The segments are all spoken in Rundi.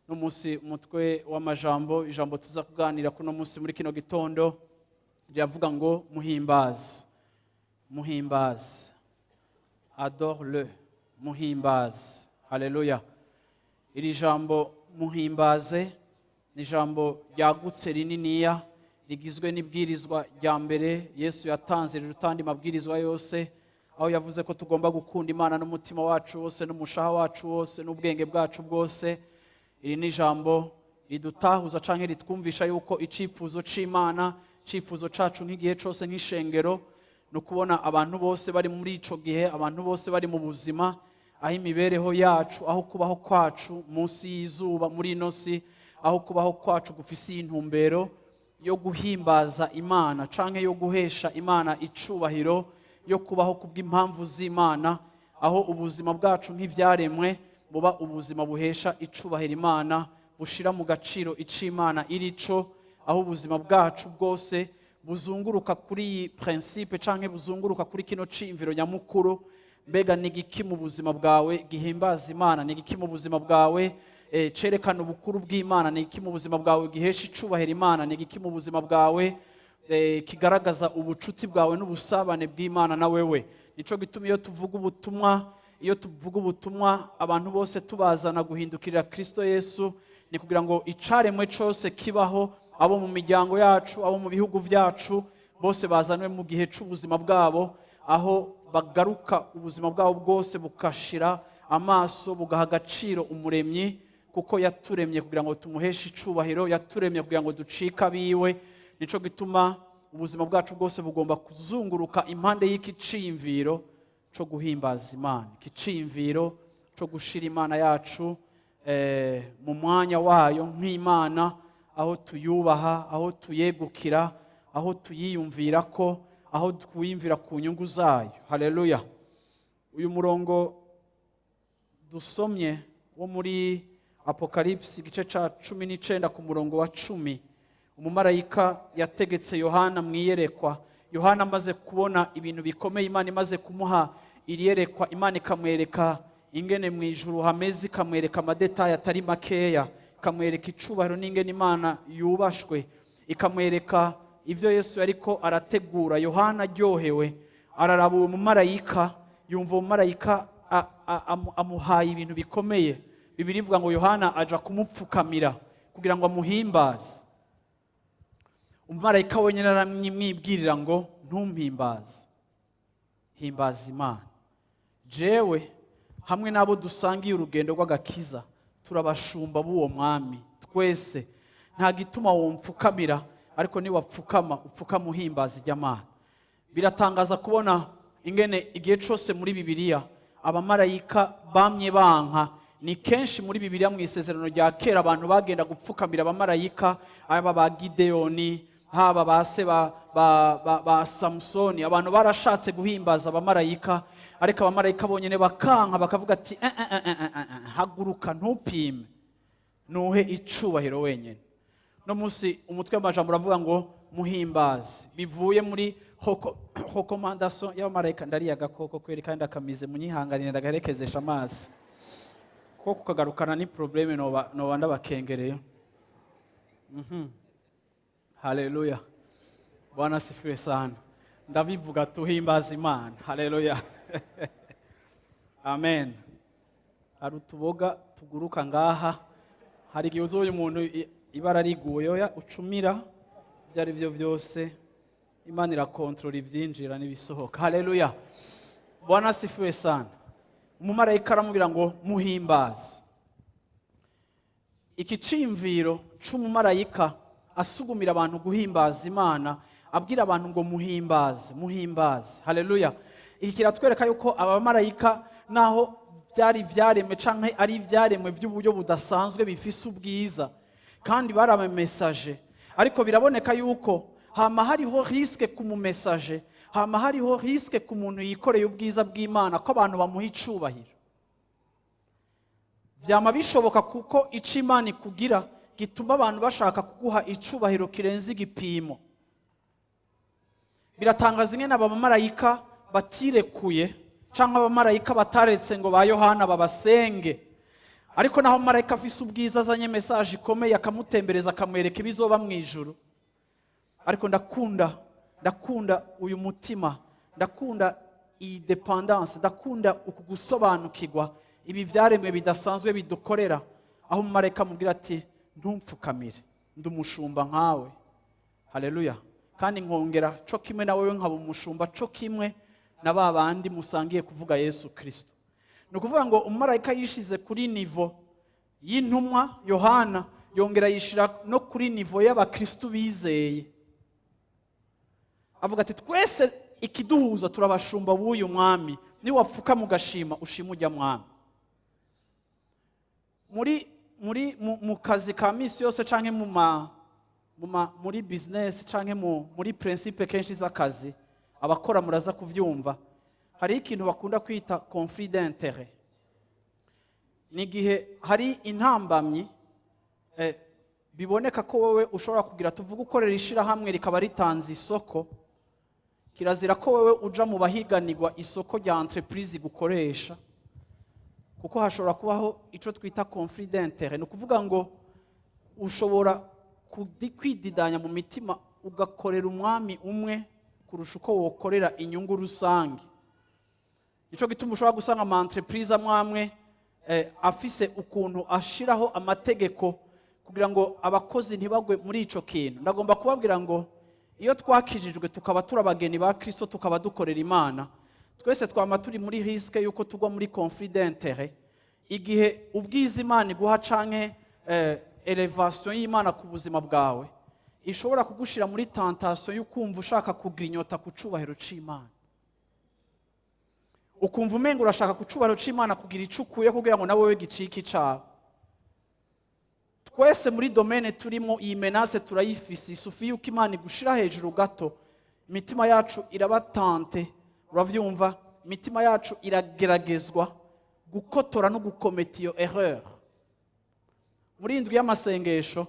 No munsi, umutwe w'amajambo, ijambo tuza kuganira kuno munsi muri kino gitondo riravuga ngo muhimbaze, muhimbaze, adore le, muhimbaze. Haleluya! Iri jambo muhimbaze ni ijambo ryagutse rininiya, rigizwe n'ibwirizwa rya mbere Yesu yatanze riruta andi mabwirizwa yose, aho yavuze ko tugomba gukunda Imana n'umutima wacu wose, n'umushaha wacu wose, n'ubwenge bwacu bwose. Iri ni ijambo ridutahuza canke ritwumvisha yuko icifuzo c'Imana, icifuzo cacu nk'igihe cose nk'ishengero, ni ukubona abantu bose bari muri ico gihe, abantu bose bari mu buzima aho imibereho yacu, aho kubaho kwacu munsi y'izuba muri ino si, aho kubaho kwacu gufise iyi ntumbero yo guhimbaza Imana canke yo guhesha Imana icubahiro, yo kubaho kubw'impamvu z'Imana, aho ubuzima bwacu nk'ivyaremwe buba ubuzima buhesha icubahiro Imana, bushira mu gaciro ic'Imana irico, aho ubuzima bwacu bwose buzunguruka kuri iyi principe canke buzunguruka kuri kino ciyumviro nyamukuru: mbega ni igiki mu buzima bwawe gihimbaza Imana? Ni igiki mu buzima bwawe cerekana ubukuru bw'Imana? Ni igiki mu buzima bwawe gihesha icubahiro Imana? Ni igiki mu buzima bwawe kigaragaza ubucuti bwawe n'ubusabane bw'Imana na wewe? Nico gituma iyo tuvuga ubutumwa, abantu bose tubazana guhindukirira Kristo Yesu, ni kugira ngo icaremwe cose kibaho, abo mu miryango yacu, abo mu bihugu byacu, bose bazanwe mu gihe c'ubuzima bwabo aho bagaruka ubuzima bwabo bwose bukashira amaso, bugaha agaciro Umuremyi, kuko yaturemye kugira ngo tumuheshe icubahiro, yaturemye kugira ngo ducike abiwe. Nico gituma ubuzima bwacu bwose bugomba kuzunguruka impande y'iki ciyumviro co guhimbaza Imana, iki ciyumviro co gushira Imana yacu mu mwanya wayo nk'Imana, aho tuyubaha, aho tuyegukira, aho tuyiyumvira ko, aho twiyumvira ku nyungu zayo. Haleluya! Uyu murongo dusomye wo muri Apokalipsi, igice ca 19 ku murongo wa 10, umumarayika yategetse Yohana mu iyerekwa. Yohana amaze kubona ibintu bikomeye, Imana imaze kumuha iri yerekwa, Imana ikamwereka ingene mu ijuru hameze, ikamwereka ama détails atari makeya, ikamwereka icubahiro n'ingene Imana yubashwe, ikamwereka ibyo Yesu yariko arategura, Yohana aryohewe araraba uwo mumarayika, yumva uwo mumarayika amuhaye ibintu bikomeye. Bibiliya ivuga ngo Yohana aja kumupfukamira kugira ngo amuhimbaze. Umumarayika wenyine aramwibwirira ngo: "Ntumpimbaze, himbaza Imana. Jewe hamwe n'abo dusangiye urugendo rw'agakiza turabashumba b'uwo mwami twese. Nta gituma womfukamira, ariko niwapfukama, upfukama uhimbaza ijyamana." Biratangaza kubona ingene igihe cyose muri Bibiliya abamarayika bamye banka. Ni kenshi muri Bibiliya, mu Isezerano rya Kera, abantu bagenda gupfukamira abamarayika, aba ba Gideyoni, haba ba se ba Samusoni. Abantu barashatse guhimbaza abamarayika, ariko abamarayika bonyine bakanka, bakavuga ati: "Eh, eh, eh, eh, eh, eh, haguruka, ntupime, nuhe icubahiro wenyine." No munsi umutwe w'amajambo uravuga ngo muhimbaze, bivuye muri recommandation y'abamarayika. Ndariye agakoko kweri kandi akamize, munyihanganire, ndagaherekezesha amazi ko kukagarukana ni problème, noba ndabakengereye. Haleluya, Bwana asifiwe sana. Ndabivuga, tuhimbaza Imana. Haleluya, amen. Hari utuboga tuguruka ngaha, hari igihe uzoya umuntu ibara riguye, oya, ucumira. Ibyo ari byo byose, Imana irakontorora ibyinjira n'ibisohoka. Haleluya, Bwana asifiwe sana. Umumarayika aramubwira ngo muhimbaze. Iki ciyumviro c'umumarayika asugumira abantu guhimbaza Imana, abwira abantu ngo muhimbaze, muhimbaze, haleluya. Iki kiratwereka yuko abamarayika, naho byari ivyaremwe canke ari ivyaremwe by'uburyo budasanzwe bifise ubwiza, kandi bari aba messager, ariko biraboneka yuko hama hariho risque ku mu messager, hama hariho risque ku muntu yikoreye ubwiza bw'Imana, ko abantu bamuha icubahiro. Vyama bishoboka, kuko ico Imana ikugira gituma abantu bashaka kuguha icubahiro kirenze igipimo. Biratangaza ingene aba bamarayika batirekuye, canke abamarayika bataretse ngo ba Yohana babasenge. Ariko naho marayika afise ubwiza, azanye message ikomeye, akamutembereza, akamwereka ibizoba mu ijuru, ariko ndakunda uyu mutima, ndakunda iyi dépendance, ndakunda uku gusobanukirwa ibi byaremwe bidasanzwe bidukorera, aho umumarayika amubwira ati: "Ntumpfukamire, ndi umushumba nkawe." Haleluya! Kandi nkongera co kimwe na wewe nkaba umushumba co kimwe na ba bandi musangiye kuvuga Yesu Kristo. Ni ukuvuga ngo umumarayika yishize kuri niveau y'intumwa Yohana, yongera yishira no kuri niveau y'abakristu bizeye, avuga ati: "Twese ikiduhuza, turabashumba b'uyu mwami. Niwapfuka mugashima, ushima ujya mwami." Muri mu kazi ka misi yose, canke mu ma mu ma muri business, canke muri principe kenshi z'akazi, abakora muraza kuvyumva, hariho ikintu bakunda kwita conflit d'intérêt. Ni igihe hari intambamyi, biboneka ko wowe ushobora kugira, tuvuge ukorera ishirahamwe rikaba ritanze isoko, kirazira ko wowe uja mu bahiganirwa isoko rya entreprise gukoresha, kuko hashobora kubaho ico twita conflit d'intérêt. Ni ukuvuga ngo ushobora kwididanya mu mitima, ugakorera umwami umwe kurusha uko wokorera inyungu rusange. Nico gituma ushobora gusanga ama entreprise amwe amwe afise ukuntu ashiraho amategeko kugira ngo abakozi ntibagwe muri ico kintu. Ndagomba kubabwira ngo iyo twakijijwe, tukaba turi abageni ba Kristo, tukaba dukorera Imana, twese twama turi muri risque yuko tugwa muri conflit d'intérêt, igihe ubwiza Imana iguha canke élévation y'Imana ku buzima bwawe ishobora kugushira muri tentation y'ukumva ushaka kugrinyota ku cubahiro c'Imana, ukumva umenga urashaka ku cubahiro c'Imana kugira ico ukuye kugira ngo nawe we gicike icawe. Twese muri domaine turimo, iyi menace turayifise. Il suffit yuko Imana igushira hejuru gato, imitima yacu iraba tentée. Uravyumva, imitima yacu irageragezwa gukotora no gukometa iyo erreur. Muri indwi y'amasengesho,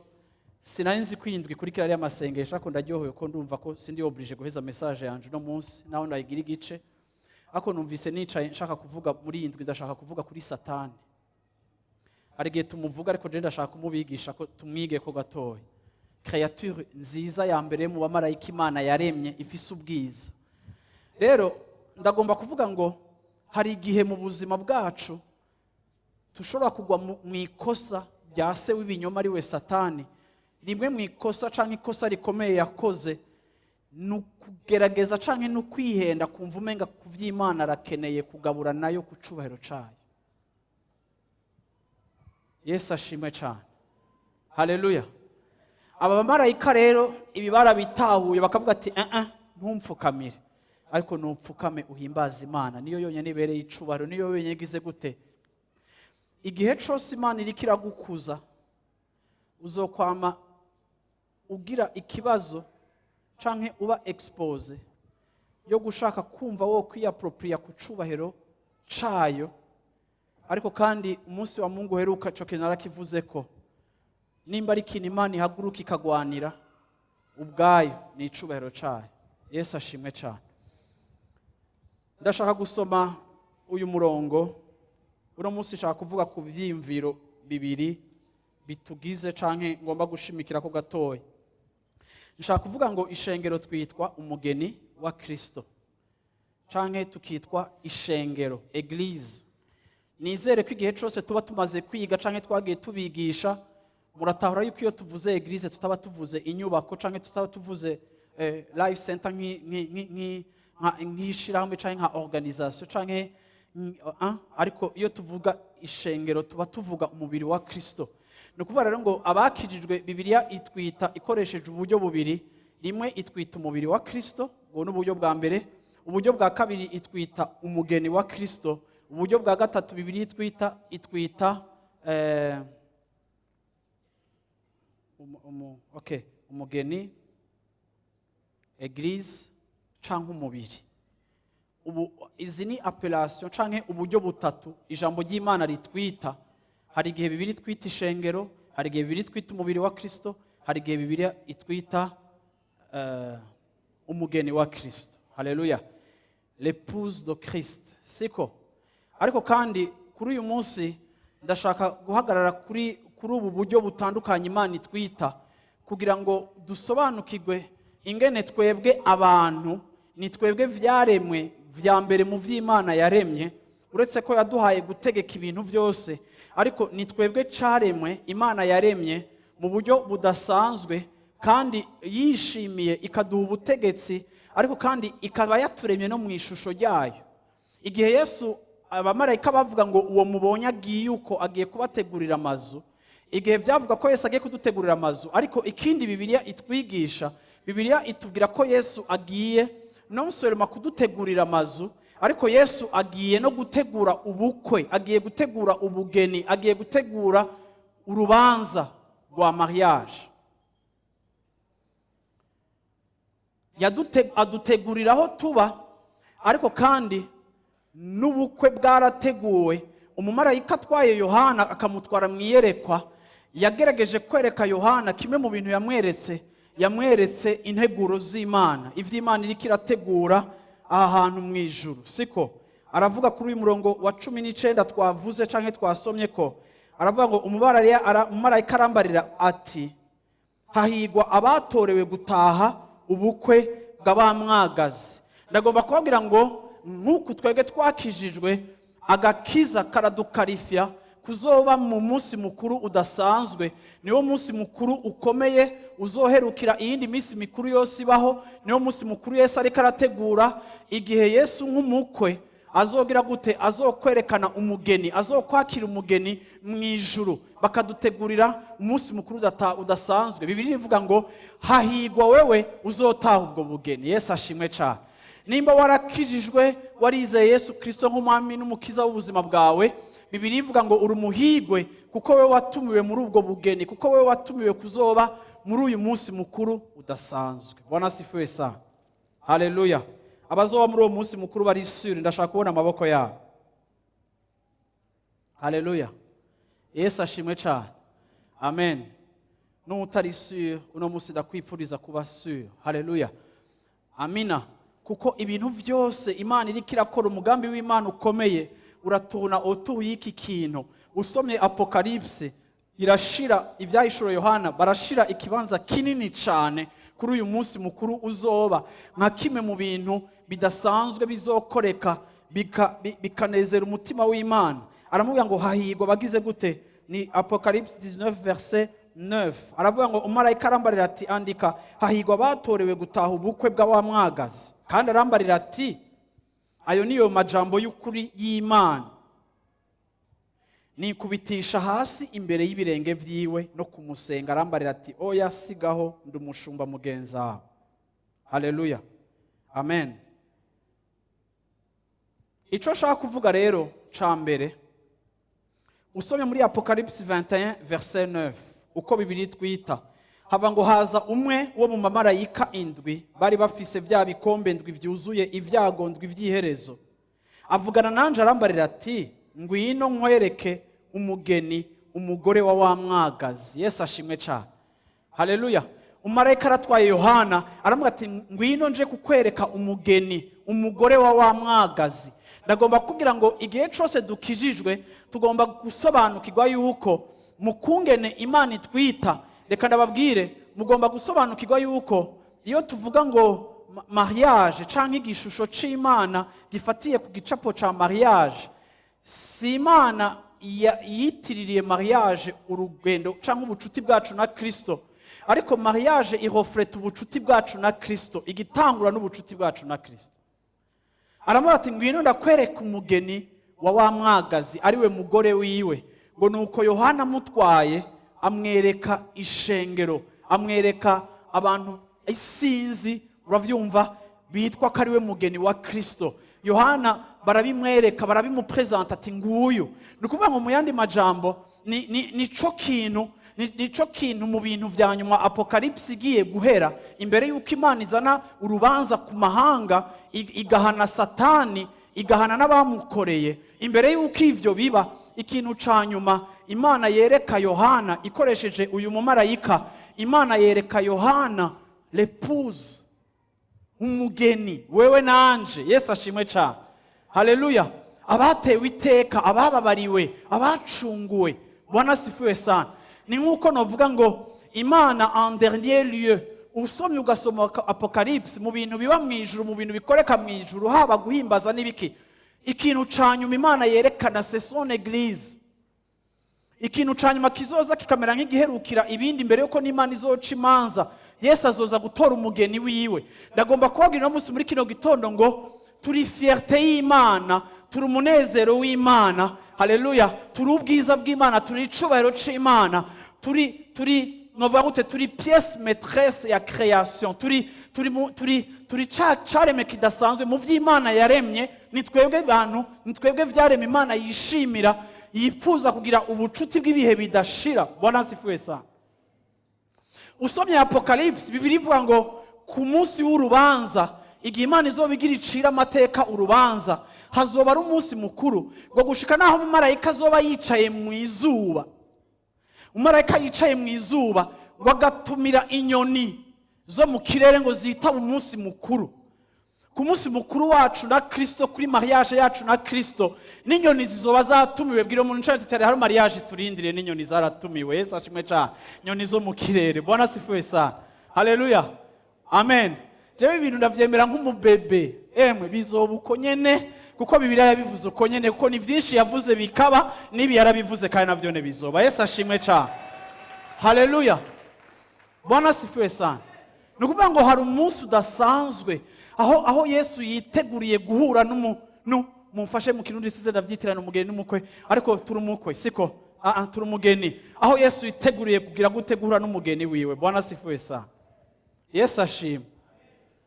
sinari nzi ko iyi ndwi ikurikira ari amasengesho, ariko ndaryohewe ko ndumva ko sindi obligé guheza message yanje uno munsi, naho ndayigira igice. Ariko numvise nicaye nshaka kuvuga muri iyi ndwi, ndashaka kuvuga kuri Satani. Hari igihe tumuvuga, ariko je ndashaka kumubigisha ko tumwige ko gatoya. Créature nziza ya mbere mu bamarayika Imana yaremye, ifise ubwiza. Rero ndagomba kuvuga ngo hari igihe mu buzima bwacu dushobora kugwa mu ikosa rya se w'ibinyoma, ari we Satani. Rimwe mu ikosa canke ikosa rikomeye yakoze ni ukugerageza canke ni ukwihenda, kumva umenga ku vy'Imana arakeneye kugabura nayo ku cubahiro cayo. Yesu ashimwe cane! Haleluya! Aba bamarayika rero ibi barabitahuye, bakavuga ati: "Eh eh, ntumpfukamire, ariko nupfukame uhimbaze Imana, niyo yonyine ibereye icubahiro, niyo yonyine igize gute." Igihe cose Imana iriko iragukuza, uzokwama ugira ikibazo canke uba exposé yo gushaka kumva wo kwiyapropria ku cubahiro cayo. Ariko kandi umunsi wa Mungu uheruka ico kintu narakivuze ko nimba ari ikintu Imana ihaguruka ikagwanira ubwayo, ni icubahiro cayo. Yesu ashimwe cane! Ndashaka gusoma uyu murongo. Uno munsi nshaka kuvuga ku vyiyumviro bibiri bitugize, canke ngomba gushimikira ko gatoya. Nshaka kuvuga ngo ishengero twitwa umugeni wa Kristo, canke tukitwa ishengero, église. Nizere ko igihe cyose tuba tumaze kwiga canke twagiye tubigisha, muratahura yuko iyo tuvuze église tutaba tuvuze inyubako, canke tutaba tuvuze Life Center nk'ishirahamwe canke nka organisation canke ariko iyo tuvuga ishengero tuba tuvuga umubiri wa Kristo. Ni ukuvuga rero ngo abakijijwe, Bibiliya itwita ikoresheje uburyo bubiri. Rimwe itwita umubiri wa Kristo, ubwo ni uburyo bwa mbere. Uburyo bwa kabiri, itwita umugeni wa Kristo. Uburyo bwa gatatu Bibiliya itwita okay, umugeni, église canke umubiri. Ubu izi ni appellation canke uburyo butatu ijambo ry'Imana ritwita. Hari igihe Bibiliya itwita ishengero, hari igihe Bibiliya itwita umubiri wa Kristo, hari igihe Bibiliya itwita umugeni wa Kristo. Haleluya, l'épouse de Christ, siko? Ariko kandi kuri uyu munsi ndashaka guhagarara kuri ubu buryo butandukanye Imana itwita, kugira ngo dusobanukirwe ingene twebwe abantu ni twebwe vyaremwe vya mbere mu vy'Imana yaremye. Uretse ko yaduhaye gutegeka ibintu byose, ariko ni twebwe caremwe Imana yaremye mu buryo budasanzwe, kandi yishimiye ikaduha ubutegetsi, ariko kandi ikaba yaturemye no mu ishusho ryayo. Igihe Yesu, abamarayika bavuga ngo uwo mubonye agiye uko agiye kubategurira amazu, igihe byavuga ko Yesu agiye kudutegurira amazu. Ariko ikindi Bibiliya itwigisha, Bibiliya itubwira ko Yesu agiye non seulement kudutegurira amazu, ariko Yesu agiye no gutegura ubukwe, agiye gutegura ubugeni, agiye gutegura urubanza rwa mariage. Adutegurira aho tuba, ariko kandi n'ubukwe bwarateguwe. Umumarayika atwaye Yohana akamutwara mu iyerekwa, yagerageje kwereka Yohana kimwe mu bintu yamweretse. Yamweretse integuro z'Imana, iby'Imana iriko irategura aha hantu mu ijuru, siko? Aravuga kuri uyu murongo wa 19 twavuze canke twasomye ko aravuga ngo umumarayika arambarira ati: "Hahigwa abatorewe gutaha ubukwe bw'abamwagazi." Ndagomba kubabwira ngo nk'uku twebwe twakijijwe, agakiza karadukarifya kuzoba mu munsi mukuru udasanzwe. Niwo munsi mukuru ukomeye uzoherukira iyindi minsi mikuru yose ibaho. Niwo munsi mukuru Yesu ariko arategura, igihe Yesu nk'umukwe azogira gute? Azokwerekana umugeni, azokwakira umugeni mu ijuru, bakadutegurira umunsi mukuru udasanzwe. Bibiliya ivuga ngo hahigwa wewe uzotaha ubwo bugeni. Yesu ashimwe cyane. Nimba warakijijwe, warizeye Yesu Kirisito nk'umwami n'umukiza w'ubuzima bwawe, Bibiliya ivuga ngo uri umuhigwe, kuko wowe watumiwe muri ubwo bugeni, kuko wowe watumiwe kuzoba muri uyu munsi mukuru udasanzwe. Bwana asifiwe sana, haleluya. Abazoba muri uwo munsi mukuru bari sûrs, ndashaka kubona amaboko yabo. Haleluya, Yesu ashimwe cyane, amen. N'utari sûr, uno munsi ndakwifuriza kuba sûr. Haleluya, amina. Kuko ibintu byose Imana iriko irakora, umugambi w'Imana ukomeye uratuna autour y'iki kintu. Usomye Apocalypse, irashira ibyahishuro Yohana, barashira ikibanza kinini cyane kuri uyu munsi mukuru uzoba nka kimwe mu bintu bidasanzwe bizokoreka bikanezera umutima w'Imana. Aramubwira ngo hahigwa bagize gute? Ni Apocalypse 19 verset 9. Aravuga ngo umumarayika arambarira ati: "Andika, hahigwa batorewe gutaha ubukwe bw'abamwagazi." Kandi arambarira ati: "Ayo niyo majambo y'ukuri y'Imana." Nikubitisha hasi imbere y'ibirenge vyiwe no kumusenga. Arambarira ati: "Oya, sigaho, ndi umushumba mugenzi wawe." Haleluya, amen. Ico nshaka kuvuga rero ca mbere, usomye muri Apocalypse 21 verset 9, uko Bibiliya twita, hava ngo haza umwe wo mu mamarayika indwi bari bafise vya bikombe ndwi vyuzuye ibyago ndwi vy'iherezo, avugana nanje arambarira ati: "Ngwino nkwereke umugeni, umugore wa wa mwagazi." Yesu ashimwe cyane, haleluya. Umumarayika aratwaye Yohana, aramubwira ati: "Ngwino nje kukwereka umugeni, umugore wa wa mwagazi." Ndagomba kubwira ngo igihe cyose dukijijwe, tugomba gusobanukirwa yuko mu kungene Imana itwita. Reka ndababwire, mugomba gusobanukirwa yuko iyo tuvuga ngo mariage canke igishusho c'Imana gifatiye ku gicapo ca mariage, si Imana yitiririye mariage urugendo canke ubucuti bwacu na Kristo, ariko mariage ireflète ubucuti bwacu na Kristo, igitangura n'ubucuti bwacu na Kristo. Aramubwira ati: "Ngwino ndakwereka umugeni wa wa mwagazi, ariwe mugore wiwe." Ngo nuko Yohana amutwaye, amwereka ishengero, amwereka abantu isinzi, uravyumva, Bitwa ko ari we mugeni wa Kristo. Yohana barabimwereka, barabimupresenta ati: "Nguyu." Ni ukuvuga ngo mu yandi majambo nico kintu nico kintu mu bintu vya nyuma, Apocalypse igiye guhera, imbere y'uko Imana izana urubanza ku mahanga, igahana Satani, igahana n'abamukoreye. Imbere y'uko ivyo biba, ikintu ca nyuma Imana yereka Yohana ikoresheje uyu mumarayika, Imana yereka Yohana l'épouse, umugeni, wewe nanje. Yesu ashimwe cyane, haleluya. Abatewe iteka, abababariwe, abacunguwe. Bwana asifiwe sana. Ni nk'uko novuga ngo Imana en dernier lieu, usomye ugasoma Apocalypse, mu bintu biba mu ijuru, mu bintu bikoreka mu ijuru, haba guhimbaza n'ibiki, ikintu ca nyuma Imana yerekana, c'est son église. Ikintu ca nyuma kizoza kikamera nk'igiherukira ibindi mbere yuko n'Imana izoca imanza, Yesu azoza gutora umugeni wiwe. Ndagomba kubabwira uno munsi muri kino gitondo ngo turi fierté y'Imana, turi umunezero w'Imana, haleluya. Turi ubwiza bw'Imana, turi icubahiro c'Imana, turi novuga gute, turi pièce maîtresse ya création, turi ca careme kidasanzwe mu vy'Imana yaremye. Ni twebwe bantu, ni twebwe vyaremwe Imana yishimira, yifuza kugira ubucuti bw'ibihe bidashira. Bwana asifiwe sana. Usomye Apocalypse, Bibiliya ivuga ngo ku munsi w'urubanza, igihe Imana izoba igira icira amateka urubanza, hazoba ari umunsi mukuru ngo gushika naho umumarayika azoba yicaye mu izuba, umumarayika yicaye mu izuba ngo agatumira inyoni zo mu kirere ngo zitabe umunsi mukuru. Ku munsi mukuru wacu na Kristo, kuri mariage yacu na Kristo, n'inyoni zizoba zatumiwe. Bwira umuntu nshatse cyane, hari mariage turindiriye, n'inyoni zaratumiwe. Yesu ashimwe cyane. Inyoni zo mu kirere. Bwana asifiwe sana, haleluya, amen. Jewe ibintu ndavyemera nk'umubebe. Emwe, bizoba uko nyene, kuko Bibiliya yabivuze uko nyene, kuko ni vyinshi yavuze bikaba, n'ibi yarabivuze kandi navyone bizoba. Yesu ashimwe cyane, haleluya, Bwana asifiwe sana. Ni ukuvuga ngo hari umunsi udasanzwe aho Yesu yiteguriye guhura n'umu nu mumfashe mu Kirundi size ndavyitirana umugeni n'umukwe, ariko turi umukwe, siko? Ah, ah, turi umugeni. Aho Yesu yiteguriye kugira gute? Guhura n'umugeni wiwe. Bwana asifiwe sana, Yesu ashima,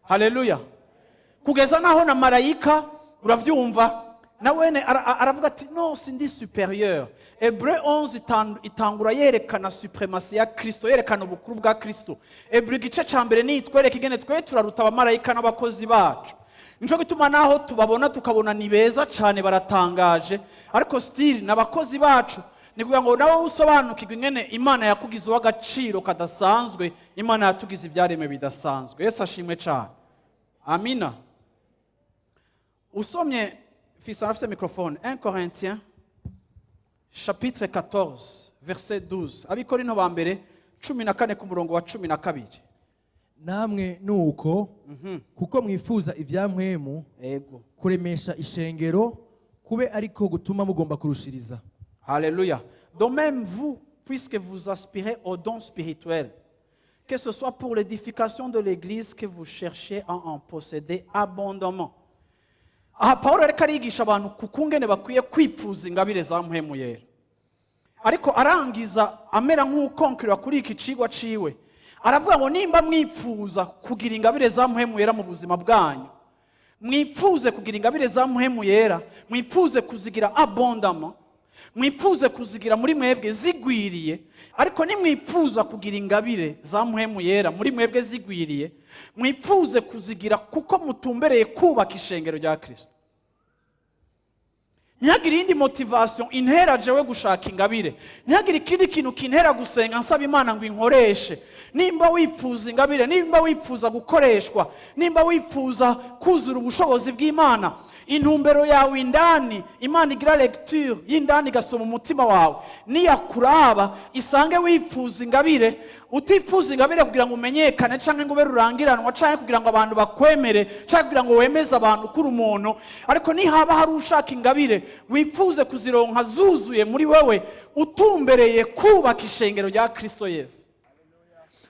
haleluya. Kugeza naho na marayika, uravyumva, na wene aravuga ati: "No, sindi supérieur." Hébreux 11 itangura yerekana suprématie ya Kristo, yerekana ubukuru bwa Kristo. Hébreux igice ca mbere nitwereka ingene twe turaruta abamarayika n'abakozi bacu. Nico gituma naho tubabona tukabona ni beza cane, baratangaje, ariko still n'abakozi bacu. Ni kugira ngo nawe usobanukirwe ingene Imana yakugize uw'agaciro kadasanzwe. Imana yatugize ibyaremwe bidasanzwe. Yesu ashimwe cane, amina. Usomye fisa, arafise microphone, 1 Corinthiens chapitre 14 verset 12, Abikorinto ba mbere 14 ku murongo wa 12. Namwe nuko, kuko mwifuza ibya mpwemu, kuremesha ishengero kube ariko gutuma mugomba kurushiriza. Alléluia. De même, vous, puisque vous aspirez aux dons spirituels, que ce soit pour l'édification de l'Église que vous cherchez à en posséder abondamment. Aha Pawulo ariko arigisha abantu ku kungene bakwiye kwipfuza ingabire za Mpwemu Yera, ariko arangiza amera nk'ukonkera kuri iki cigwa ciwe, aravuga ngo nimba mwipfuza kugira ingabire za Mpwemu Yera mu buzima bwanyu, mwipfuze kugira ingabire za Mpwemu Yera, mwipfuze kuzigira abondamment, mwipfuze kuzigira muri mwebwe zigwiriye. Ariko nimwipfuza kugira ingabire za Mpwemu Yera muri mwebwe zigwiriye, mwipfuze kuzigira kuko mutumbereye kubaka ishengero rya Kristo. Ntihagire iyindi motivation intera jewe gushaka ingabire, ntihagire ikindi kintu kintera gusenga nsaba Imana ngo inkoreshe. Nimba wifuza ingabire, nimba wifuza gukoreshwa, nimba wifuza kuzura ubushobozi bw'Imana, intumbero yawe indani, Imana igira lecture y'indani, igasoma umutima wawe, niyakuraba isange wifuza ingabire, utifuza ingabire kugira ngo umenyekane cyangwa ngo ube rurangiranwa cyangwa kugira ngo abantu bakwemere cyangwa kugira ngo wemeze abantu kuri umuntu, ariko nihaba hari ushaka ingabire, wifuze kuzironka zuzuye muri wewe, utumbereye kubaka ishengero rya Kristo Yesu.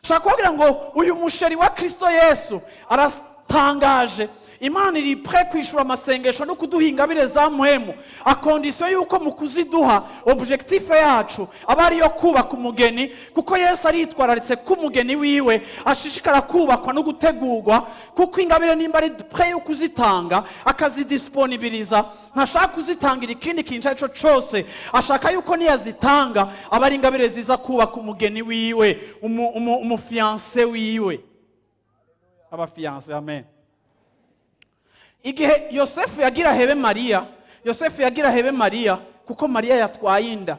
Shaka kubabwira ngo uyu musheri wa Kristo Yesu aratangaje. Imana iri prêt kwishura amasengesho no kuduha ingabire za mpwemu, à condition yuko mu kuziduha objectif yacu aba ariyo kubaka umugeni, kuko Yesu aritwararitse ko umugeni wiwe ashishikara kubakwa no gutegurwa. Kuko ingabire nimba ari prêt yo kuzitanga, akazidisponibiliza, ntashaka kuzitangira ikindi kintu icyo ari cyo cyose. Ashaka yuko niyazitanga aba ari ingabire ziza kubaka umugeni wiwe, umufiancé wiwe. Abafiancés, amen. Igihe Yosefu yagira hebe Mariya, Yosefu yagira hebe Mariya kuko Mariya yatwaye inda.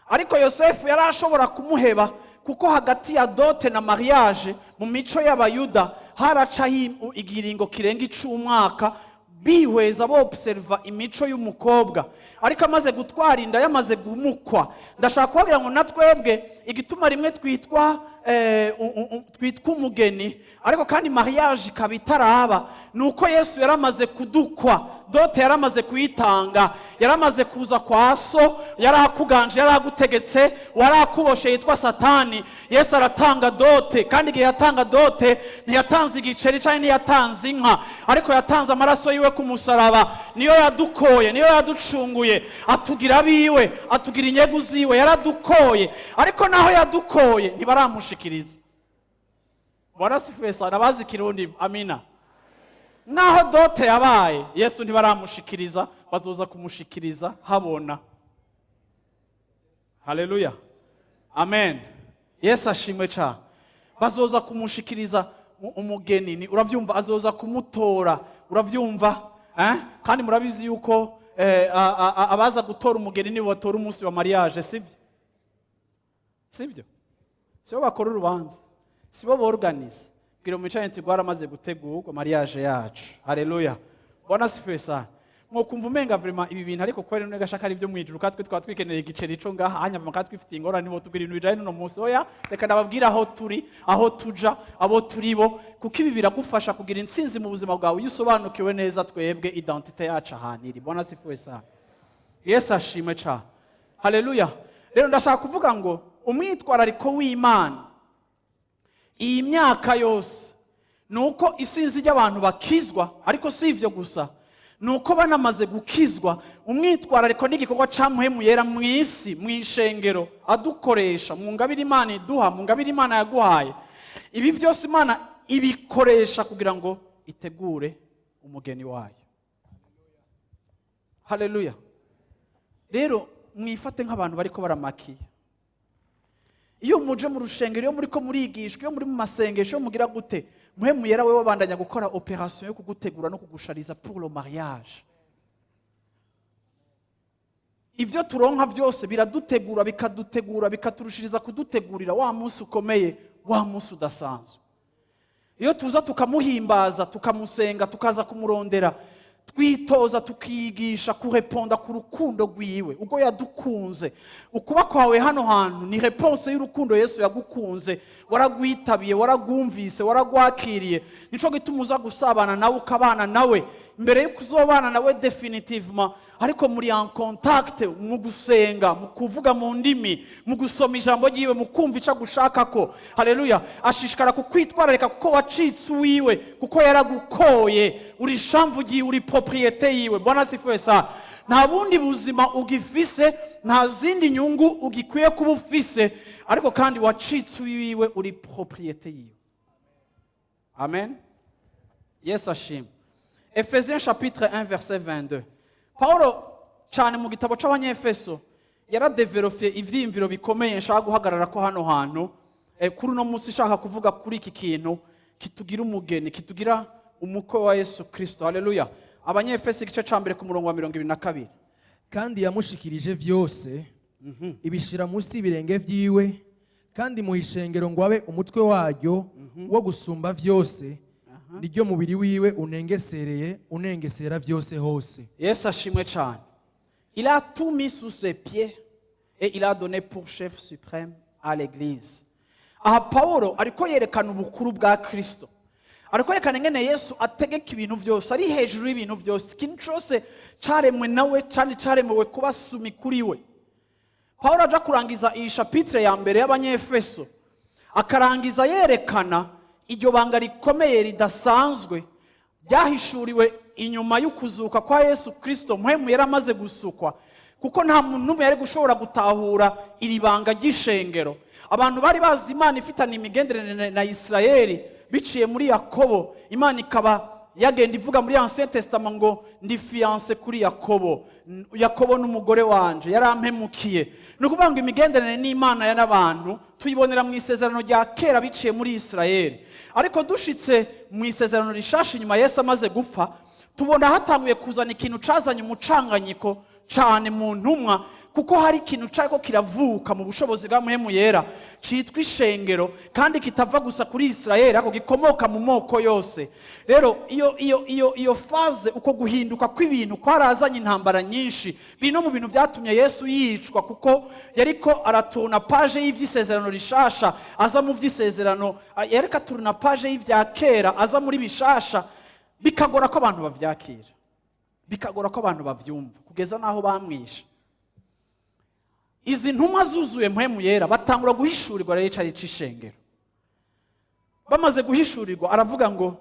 Ariko Yosefu yari ashobora kumuheba, kuko hagati ya dot na mariage mu mico y'Abayuda haracaho igiringo kirenga ic'umwaka, bihweza, bobserva imico y'umukobwa. Ariko amaze gutwara inda, yamaze gumukwa. Ndashaka kubabwira ngo natwebwe igituma rimwe twitwa twitwa umugeni, ariko kandi mariage ikaba itaraba, ni uko Yesu yaramaze kudukwa. Dot yaramaze kuyitanga, yaramaze kuza kwa so, yarakuganje, yaragutegetse, warakuboshe yitwa Satani. Yesu aratanga dot, kandi igihe yatanga dot ntiyatanze igiceri cyangwa ntiyatanze inka, ariko yatanze amaraso yiwe ku musaraba. Niyo yadukoye, niyo yaducunguye, atugira abiwe, atugira inyegu ziwe, yaradukoye. Ariko naho yadukoye ntibaramushikiriza. Bwana asifiwe sana. Abazi Kirundi, amina. Naho dot yabaye, Yesu ntibaramushikiriza, bazoza kumushikiriza habona. Haleluya, amen. Yesu ashimwe cyane. Bazoza kumushikiriza umugeni ni urabyumva, azoza kumutora, urabyumva, eh? Kandi murabizi yuko abaza gutora umugeni nibo batora umunsi wa mariage, sibyo? Sibyo? Sibo bakora urubanza, sibo borganiza. Bwira mwicaranye nti rwaramaze gutegurwa mariage yacu. Haleluya, Bwana asifiwe sana. Mwokumva umenga vraiment ibi bintu, ariko kubera none gashaka ari ibyo mwijuru, katwe twaba twikeneye igiceri ico ngaha hanya kandi twifitiye ingorane, bo tubwira ibintu bijanye n'uno munsi. Oya, reka ndababwira aho turi, aho tuja, abo turi bo, kuko ibi biragufasha kugira intsinzi mu buzima bwawe iyo usobanukiwe neza twebwe identité yacu ahantu iri. Bwana asifiwe sana. Yesu ashimwe cyane. Haleluya. Rero ndashaka kuvuga ngo umwitwarariko w'Imana iyi myaka yose ni uko isinzi ry'abantu bakizwa. Ariko si ivyo gusa, ni uko banamaze gukizwa, umwitwarariko n'igikorwa ca Mpwemu Yera mu isi, mu ishengero, adukoresha mu ngabire Imana iduha, mu ngabire Imana yaguhaye. Ibi byose Imana ibikoresha kugira ngo itegure umugeni wayo. Haleluya. Rero mwifate nk'abantu bariko baramakiye. Iyo muje mu rushengero, iyo muriko murigishwa, iyo muri mu masengesho, iyo mugira gute, Mpwemu Yera we wabandanya gukora opération yo kugutegura no kugushariza pour le mariage. Ibyo turonka byose biradutegura, bikadutegura, bikaturushiriza kudutegurira wa munsi ukomeye, wa munsi udasanzwe. Iyo tuza tukamuhimbaza, tukamusenga, tukaza kumurondera, twitoza, tukiyigisha kureponda ku rukundo rwiwe ubwo yadukunze. Ukuba kwawe hano hantu ni réponse y'urukundo Yesu yagukunze. Waragwitabiye, waragwumvise, waragwakiriye. Nico gituma uza gusabana nawe, ukabana nawe mbere yuko uzobana nawe définitivement. Ariko muri en contact mu gusenga, mu kuvuga mu ndimi, mu gusoma ijambo ryiwe, mu kumva icyo agushaka ko. Haleluya. Ashishikara kukwitwararika kuko wacitse uwiwe, kuko yaragukoye, uri shamvu ryiwe, uri propriété yiwe. Bwana asifiwe sana. Nta bundi buzima ugifise, nta zindi nyungu ugikwiye kuba ufise, ariko kandi wacitse uwiwe, uri propriété yiwe. Amen. Yesu ashimwe. Ephésiens chapitre 1 verset 22. Paulo cyane mu gitabo c'Abanyefeso yaradevelopye ivyiyumviro bikomeye nshaka guhagarara ko hano hantu kuri uno munsi. Nshaka kuvuga kuri iki kintu kitugira umugeni, kitugira umukwe wa Yesu Kristo. Haleluya. Abanyefeso igice ca mbere ku murongo wa 22. Kandi yamushikirije vyose, ibishira munsi y'ibirenge vyiwe, kandi muha ishengero ngo abe umutwe waryo wo gusumba vyose, niryo mubiri wiwe unengesereye, unengesera vyose hose. Yesu ashimwe cyane. Il a tout mis sous ses pieds et il a donné pour chef suprême à l'Église. Aha Paulo ariko yerekana ubukuru bwa Kristo, ariko yerekana ingene Yesu ategeka ibintu byose, ari hejuru y'ibintu byose. Ikintu cyose caremwe nawe kandi caremewe kuba soumis kuri we. Paulo aja kurangiza iyi chapitre ya mbere y'Abanyefeso, akarangiza yerekana iryo banga rikomeye ridasanzwe. Ryahishuriwe inyuma y'ukuzuka kwa Yesu Kirisito, Mpwemu yari amaze gusukwa, kuko nta muntu n'umwe yari gushobora gutahura iri banga ry'ishengero. Abantu bari bazi Imana ifitanye imigenderanire na Isirayeli biciye muri Yakobo. Imana ikaba yagenda ivuga muri Ancien Testament ngo: "Ndi fiancé kuri Yakobo, Yakobo n'umugore wanje yarampemukiye." Ni ukuvuga ngo imigenderanire n'Imana n'abantu tuyibonera mu Isezerano rya Kera biciye muri Isirayeli. Ariko dushitse mu Isezerano Rishasha, inyuma Yesu amaze gupfa, tubona hatanguye kuzana ikintu cazanye umucanganyiko cane mu ntumwa, kuko hari ikintu cariko kiravuka mu bushobozi bwa Mpwemu Yera citwa ishengero, kandi kitava gusa kuri Isirayeli, ariko gikomoka mu moko yose. Rero iyo phase, uko guhinduka kw'ibintu kwarazanye intambara nyinshi. Biri no mu bintu byatumye Yesu yicwa, kuko yariko araturuna page y'ivy'Isezerano Rishasha aza mu vy'isezerano, yariko aturuna page y'ivya kera aza muri bishasha, bikagora ko abantu bavyakira, bikagora ko abantu bavyumva, kugeza n'aho bamwishe. Izi ntumwa zuzuye Mpwemu Yera, batangura guhishurirwa rero icari c'ishengero. Bamaze guhishurirwa, aravuga ngo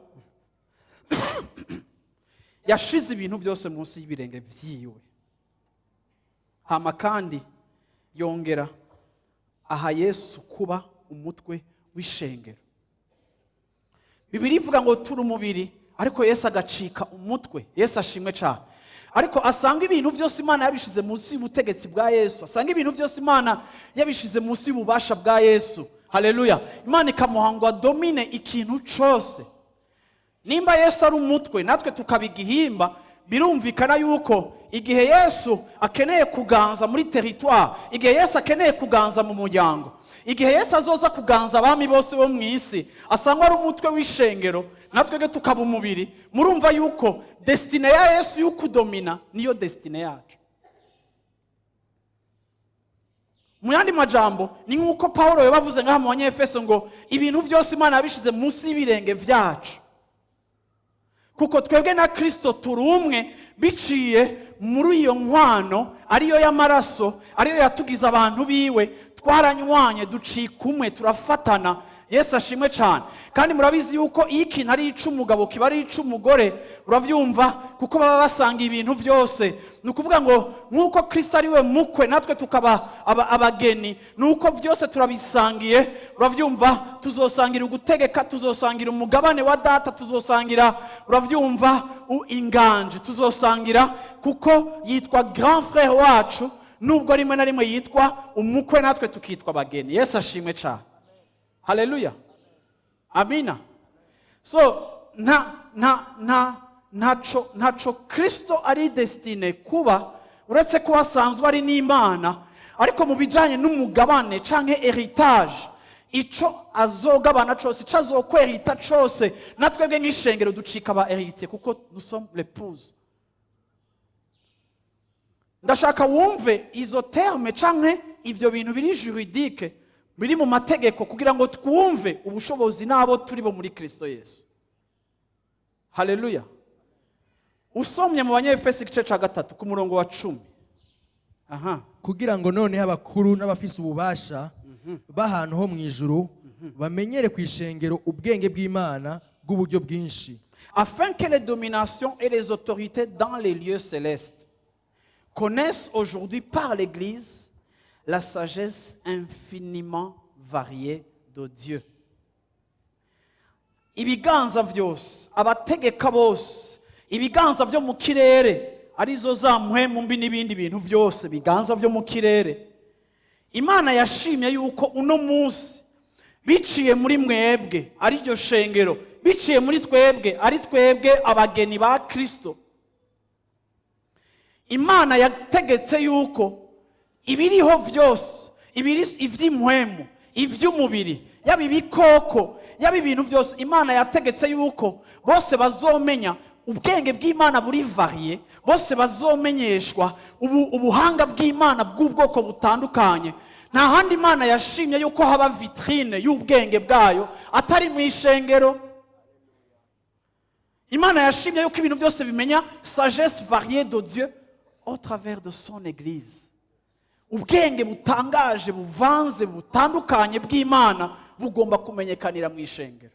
yashize ibintu byose munsi y'ibirenge vyiwe, hama kandi yongera aha Yesu kuba umutwe w'ishengero. Bibiri ivuga ngo turi umubiri, ariko Yesu agacika umutwe. Yesu ashimwe cyane. Ariko asanga ibintu byose Imana yabishize munsi y'ubutegetsi bwa Yesu, asanga ibintu byose Imana yabishize munsi y'ububasha bwa Yesu. Haleluya! Imana ikamuha ngo adomine ikintu cyose. Nimba Yesu ari umutwe, natwe tukaba igihimba, birumvikana yuko igihe Yesu akeneye kuganza muri territoire, igihe Yesu akeneye kuganza mu muryango, igihe Yesu azoza kuganza abami bose bo mu isi, asangwa ari umutwe w'ishengero, natwebwe tukaba umubiri, murumva yuko destinée ya Yesu y'ukudomina niyo destinée yacu. Mu yandi majambo, ni nk'uko Paul yabavuze ngaha mu Banyefeso ngo ibintu byose Imana yabishize munsi y'ibirenge byacu, kuko twebwe na Kirisito turi umwe biciye muri iyo nkwano, ariyo y'amaraso, ariyo yatugize abantu biwe. Twaranywanye, ducika umwe, turafatana. Yesu ashimwe cyane. Kandi murabizi yuko iyo ikintu ari ic'umugabo kiba ari ic'umugore, urabyumva, kuko baba basanga ibintu byose. Ni ukuvuga ngo nk'uko Kirisito ari we mukwe, natwe tukaba abageni, ni uko byose turabisangiye. Urabyumva, tuzosangira ugutegeka, tuzosangira umugabane wa data, tuzosangira, urabyumva, inganje tuzosangira, kuko yitwa grand frère wacu, nubwo rimwe na rimwe yitwa umukwe, natwe tukitwa abageni. Yesu ashimwe cyane. Haleluya, amina. So nta ntaco Kristo ari destiné kuba, uretse ko asanzwe ari n'Imana. Ariko mu bijanye n'umugabane canke héritage, ico azogabana cose, ico azokwerita cose, natwebwe nk'ishengero ducika aba héritier, kuko nous sommes l'épouse. Ndashaka wumve izo terme canke ivyo bintu biri juridique, biri mu mategeko, kugira ngo twumve ubushobozi n'abo turi bo muri Kristo Yesu. Haleluya! Usomye mu Banyefesi igice cya 3 ku murongo wa 10, aha. Kugira ngo noneho abakuru n'abafise ububasha b'ahantu ho mu ijuru bamenyere ku ishengero ubwenge bw'Imana bw'uburyo bwinshi. Afin que les dominations et les autorités dans les lieux célestes connaissent aujourd'hui par l'Église la sagesse infiniment variée de Dieu. Ibiganza byose, abategeka bose, ibiganza byo mu kirere, arizo za mpwemu mbi n'ibindi bintu byose, biganza byo mu kirere, Imana yashimye yuko uno munsi biciye muri mwebwe, ari ryo shengero, biciye muri twebwe, ari twebwe abageni ba Kristo, Imana yategetse yuko ibiriho byose, ibiri iby'impwemu, iby'umubiri, yaba ibikoko, yaba ibintu byose, Imana yategetse yuko bose bazomenya ubwenge bw'Imana buri varié, bose bazomenyeshwa ubuhanga bw'Imana bw'ubwoko butandukanye. Nta handi Imana yashimye yuko haba vitrine y'ubwenge bwayo atari mu ishengero. Imana yashimye yuko ibintu byose bimenya sagesse variée de Dieu au travers de son église. Ubwenge butangaje, buvanze, butandukanye bw'Imana bugomba kumenyekanira mu ishengero.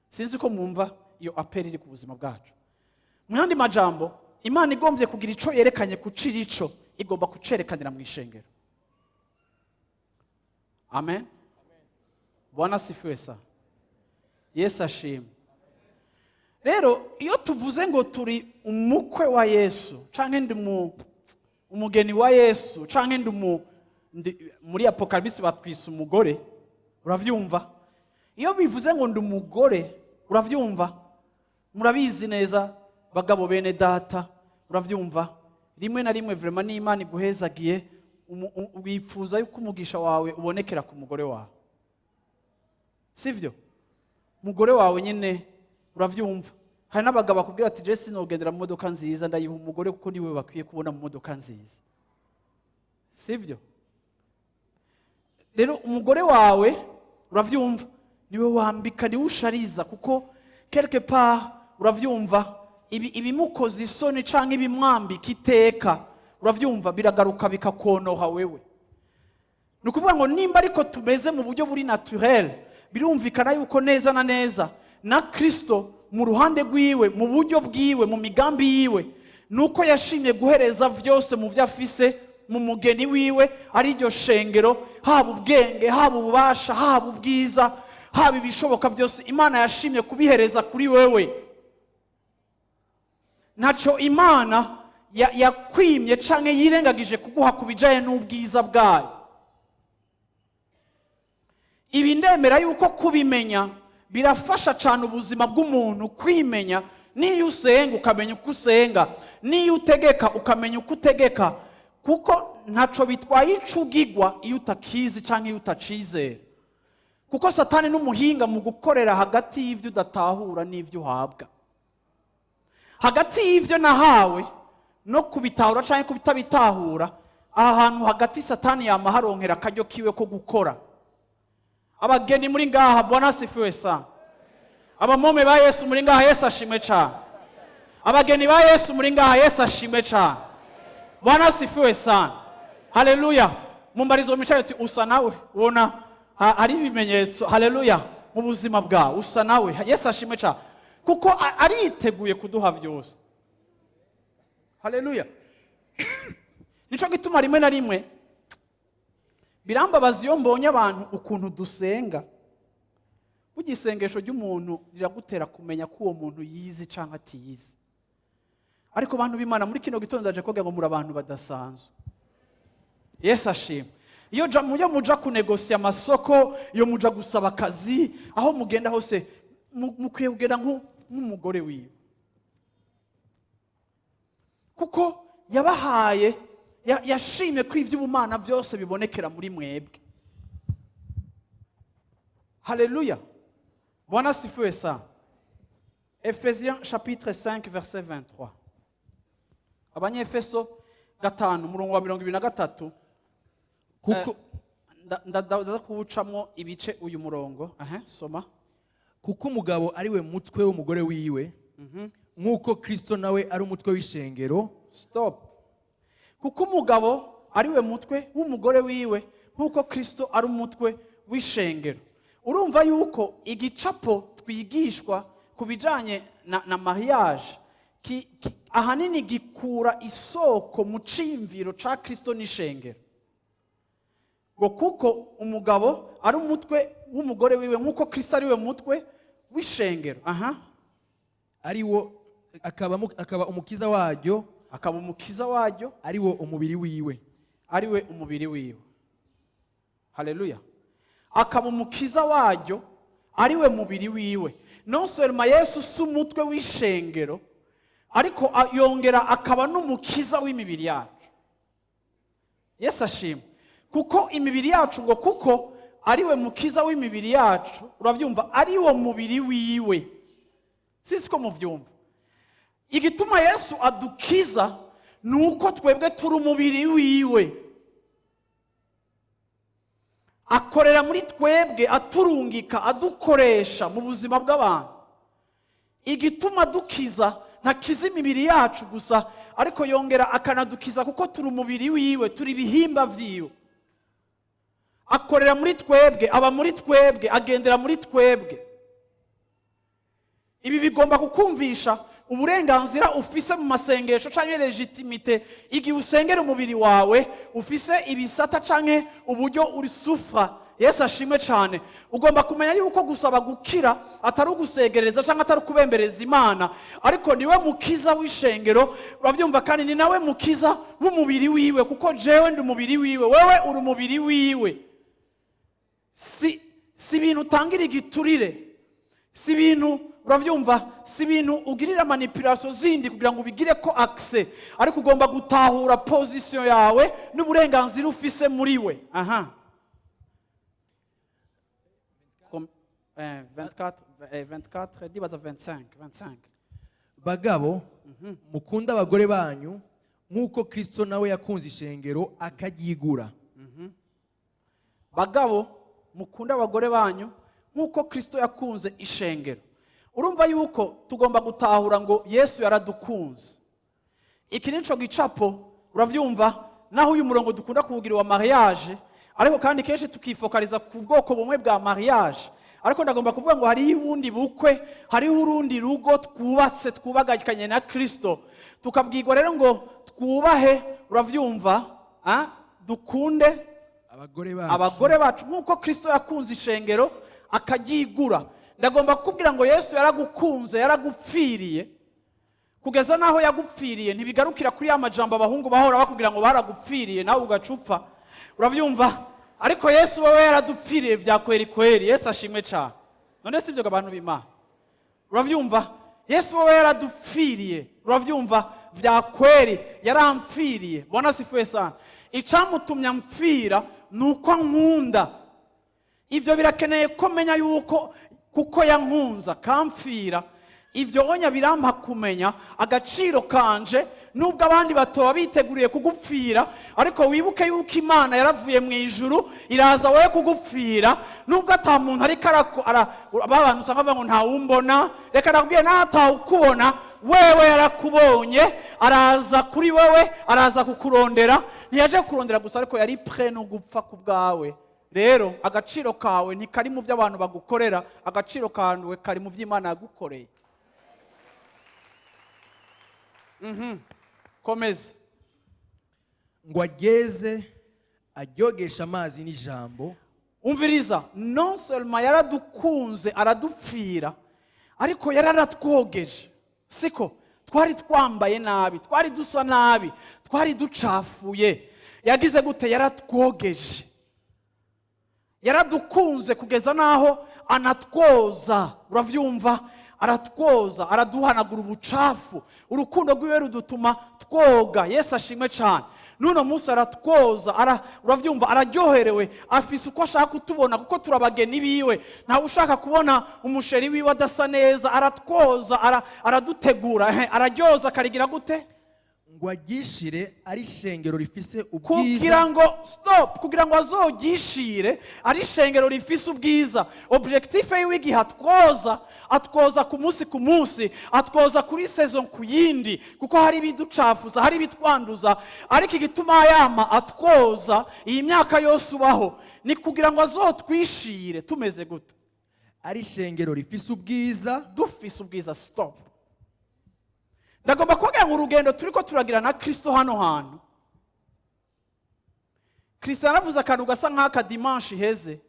Sinzi ko mwumva Iyo appel iri ku buzima bwacu. Mu yandi majambo, Imana igombye kugira ico yerekanye ku cirico, igomba kucerekanira mu ishengero. Amen. Bwana asifiwe sana. Yesu ashimwe. Rero iyo tuvuze ngo turi umukwe wa Yesu, canke ndi umugeni wa Yesu, canke muri Apokalipsi batwise umugore, uravyumva? Iyo bivuze ngo ndi umugore, uravyumva, murabizi neza, bagabo bene data, uravyumva, rimwe na rimwe vraiment n'Imana iguhezagiye, wifuza yuko umugisha wawe ubonekera ku mugore wawe, sivyo? Umugore wawe nyine, uravyumva, hari n'abagabo bakubwira ati: "Je sinogendera mu modoka nziza, ndayiha umugore kuko niwe bakwiye kubona mu modoka nziza", sivyo? Rero umugore wawe, uravyumva, niwe wambika, niwe ushariza, kuko quelque part, uravyumva, ibi ibimukoza isoni canke ibimwambika iteka, uravyumva, biragaruka bikakonoha wewe. Ni ukuvuga ngo nimba ariko tumeze mu buryo buri naturel, birumvikana yuko neza na neza na Kristo mu ruhande rwiwe, mu buryo bwiwe, mu migambi yiwe, nuko yashimye guhereza vyose mu byo afise mu mugeni wiwe, ari iryo shengero. Haba ubwenge, haba ububasha, haba ubwiza, haba ibishoboka byose, Imana yashimye kubihereza kuri wewe. Ntaco Imana yakwimye canke yirengagije kuguha ku bijanye n'ubwiza bwayo. Ibi ndemera yuko kubimenya birafasha cyane ubuzima bw'umuntu kwimenya. Niyo usenga ukamenya uko usenga, niyo utegeka ukamenya uko utegeka, kuko ntaco bitwaye ico ugigwa iyo utakizi cyangwa iyo utacizera, kuko Satani n'umuhinga mu gukorera hagati y'ibyo udatahura n'ibyo uhabwa. Hagati y'ibyo nahawe no kubitahura cyangwa kubitabitahura, aha hantu hagati Satani yama haronkera akaryo kiwe ko gukora. Abageni muri ngaha, Bwana asifiwe sana. Abamome ba Yesu muri ngaha, Yesu ashimwe cyane. Abageni ba Yesu muri ngaha, Yesu ashimwe cyane. Bwana asifiwe sana. Haleluya. Mumbarizo micaye uti: "Usa nawe?" Ubona hari ibimenyetso, haleluya, mu buzima bwawe usa nawe. Yesu ashimwe cyane, kuko ariteguye kuduha byose. Haleluya. Nico gituma rimwe na rimwe birambabaza iyo mbonye abantu ukuntu dusenga. Burya isengesho ry'umuntu riragutera kumenya ko uwo muntu yizi cyangwa atiyizi. Ariko bantu b'Imana, muri kino gitondo ndaje kuvuga ngo muri abantu badasanzwe. Yesu ashimwe. Iyo muja kunegosiya amasoko, iyo muja gusaba akazi, aho mugenda hose, mukwiye kugenda nk'umugore wiwe, kuko yabahaye, yashimye ko iby'ubumana byose bibonekera muri mwebwe. Haleluya. Bwana asifiwe sana. Ephésiens chapitre 5 verset 23. Abanyefeso 5, umurongo wa 23. Kuko Ndaza kuwucamwo ibice uyu murongo. Aha, soma. Kuko umugabo ari we mutwe w'umugore wiwe, nk'uko Kristo nawe ari umutwe w'ishengero. Stop. Kuko umugabo ari we mutwe w'umugore wiwe, nk'uko Kristo ari umutwe w'ishengero. Urumva yuko igicapo twigishwa ku bijanye na mariage ahanini gikura isoko mu ciyumviro ca Kristo n'ishengero. Ngo kuko umugabo ari umutwe w'umugore wiwe, nk'uko Kristo ari we mutwe w'ishengero. Aha. Ari wo akaba umukiza waryo. Akaba umukiza waryo. Ari wo umubiri wiwe. Ari we umubiri wiwe. Haleluya. Akaba umukiza waryo, ari we mubiri wiwe. Non seulement Yesu si umutwe w'ishengero, ariko yongera akaba n'umukiza w'imibiri yacu. Yesu ashimwe. Kuko imibiri yacu, ngo kuko ari we mukiza w'imibiri yacu, urabyumva, ari wo mubiri wiwe. Sinzi ko muvyumva. Igituma Yesu adukiza ni uko twebwe turi umubiri wiwe. Akorera muri twebwe, aturungika, adukoresha mu buzima bw'abantu. Igituma dukiza, ntakiza imibiri yacu gusa, ariko yongera akanadukiza kuko turi umubiri wiwe, turi ibihimba vyiwe. Akorera muri twebwe, aba muri twebwe, agendera muri twebwe. Ibi bigomba kukumvisha uburenganzira ufise mu masengesho canke légitimité igihe usengera umubiri wawe ufise ibisata canke uburyo uri souffra. Yesu ashimwe cyane. Ugomba kumenya yuko gusaba gukira atari ugusegereza cyangwa atari ukubembereza Imana, ariko niwe mukiza w'ishengero, urabyumva, kandi ni nawe mukiza w'umubiri wiwe, kuko jewe ndi umubiri wiwe, wewe uri umubiri wiwe. Si ibintu utangira igiturire, si ibintu, urabyumva, si ibintu ugirira manipulation zindi kugira ngo ubigire ko accès, ariko ugomba gutahura position yawe n'uburenganzira ufise muri we. Aha. 24, 24, ndibaza 25, 25. Bagabo, mukunde abagore banyu nk'uko Kristo nawe yakunze ishengero akaryigura. Bagabo, mukunde abagore banyu nk'uko Kristo yakunze ishengero. Urumva yuko tugomba gutahura ngo Yesu yaradukunze. Iki nico gicapo, uravyumva, naho uyu murongo dukunda kuwugira wa mariage, ariko kandi kenshi tukifokaliza ku bwoko bumwe bwa mariage, ariko ndagomba kuvuga ngo hariho ubundi bukwe, hariho urundi rugo twubatse, twubagakanye na Kristo. Tukabwirwa rero ngo twubahe, uravyumva, ah? Dukunde abagore bacu abagore bacu nk'uko Kristo yakunze ishengero akaryigura. Ndagomba kukubwira ngo Yesu yaragukunze, yaragupfiriye. Kugeza n'aho yagupfiriye ntibigarukira kuri ya majambo abahungu bahora bakubwira ngo baragupfiriye nawe ugacupfa, urabyumva, ariko Yesu wowe yaradupfiriye vya kweri kweri. Yesu ashimwe cyane. None si ibyo abantu b'Imana? Urabyumva, Yesu wowe yaradupfiriye, urabyumva, vya kweri yarampfiriye. Bwana asifiwe sana. Icamutumye ampfira ni uko ankunda. Ibyo birakeneye ko menya yuko kuko yankunza akamfira, ibyo onya birampa kumenya agaciro kanje. Nubwo abandi batoba biteguriye kugupfira, ariko wibuke yuko Imana yaravuye mu ijuru iraza wowe kugupfira. Nubwo ata muntu ariko ba bantu usanga bavuga ngo ntawumbona, reka nakubwiye, nawe atawukubona, wewe yarakubonye, araza kuri wewe, araza kukurondera. Ntiyaje kukurondera gusa, ariko yari prêt no gupfa ku bwawe. Rero agaciro kawe ntikari mu byo abantu bagukorera, agaciro kawe kari mu byo Imana yagukoreye. Komeza. Ngo ageze aryogesha amazi n'ijambo. Umviriza, non seulement yaradukunze aradupfira, ariko yararatwogeje. Siko twari twambaye nabi, twari dusa nabi, twari ducafuye. Yagize gute? Yaratwogeje. Yaradukunze kugeza n'aho anatwoza, urabyumva, aratwoza, araduhanagura ubucafu. Urukundo rwiwe rudutuma twoga. Yesu ashimwe cyane. N'uno munsi aratwoza, urabyumva, araryoherewe, afise uko ashaka kutubona kuko turabageni biwe. Ntawe ushaka kubona umuchéri wiwe adasa neza. Aratwoza, aradutegura, araryoza, akarigira gute? Ngo agishire ari ishengero rifise Kugira ubwiza. ngo, stop, kugira ngo azogishire ari ishengero rifise ubwiza. Objectif yiwe igihe atwoza, atwoza ku munsi ku munsi, atwoza kuri saison ku yindi, kuko hari ibiducafuza, hari ibitwanduza, ariko igituma yama atwoza iyi myaka yose ubaho ni kugira ngo azotwishire tumeze gute? Ari ishengero rifise ubwiza. Dufise ubwiza. Stop. Ndagomba kubabwira ngo urugendo turi ko turagira na Kristo hano hantu, Kristo yaravuze akantu gasa nk'aka dimanche iheze.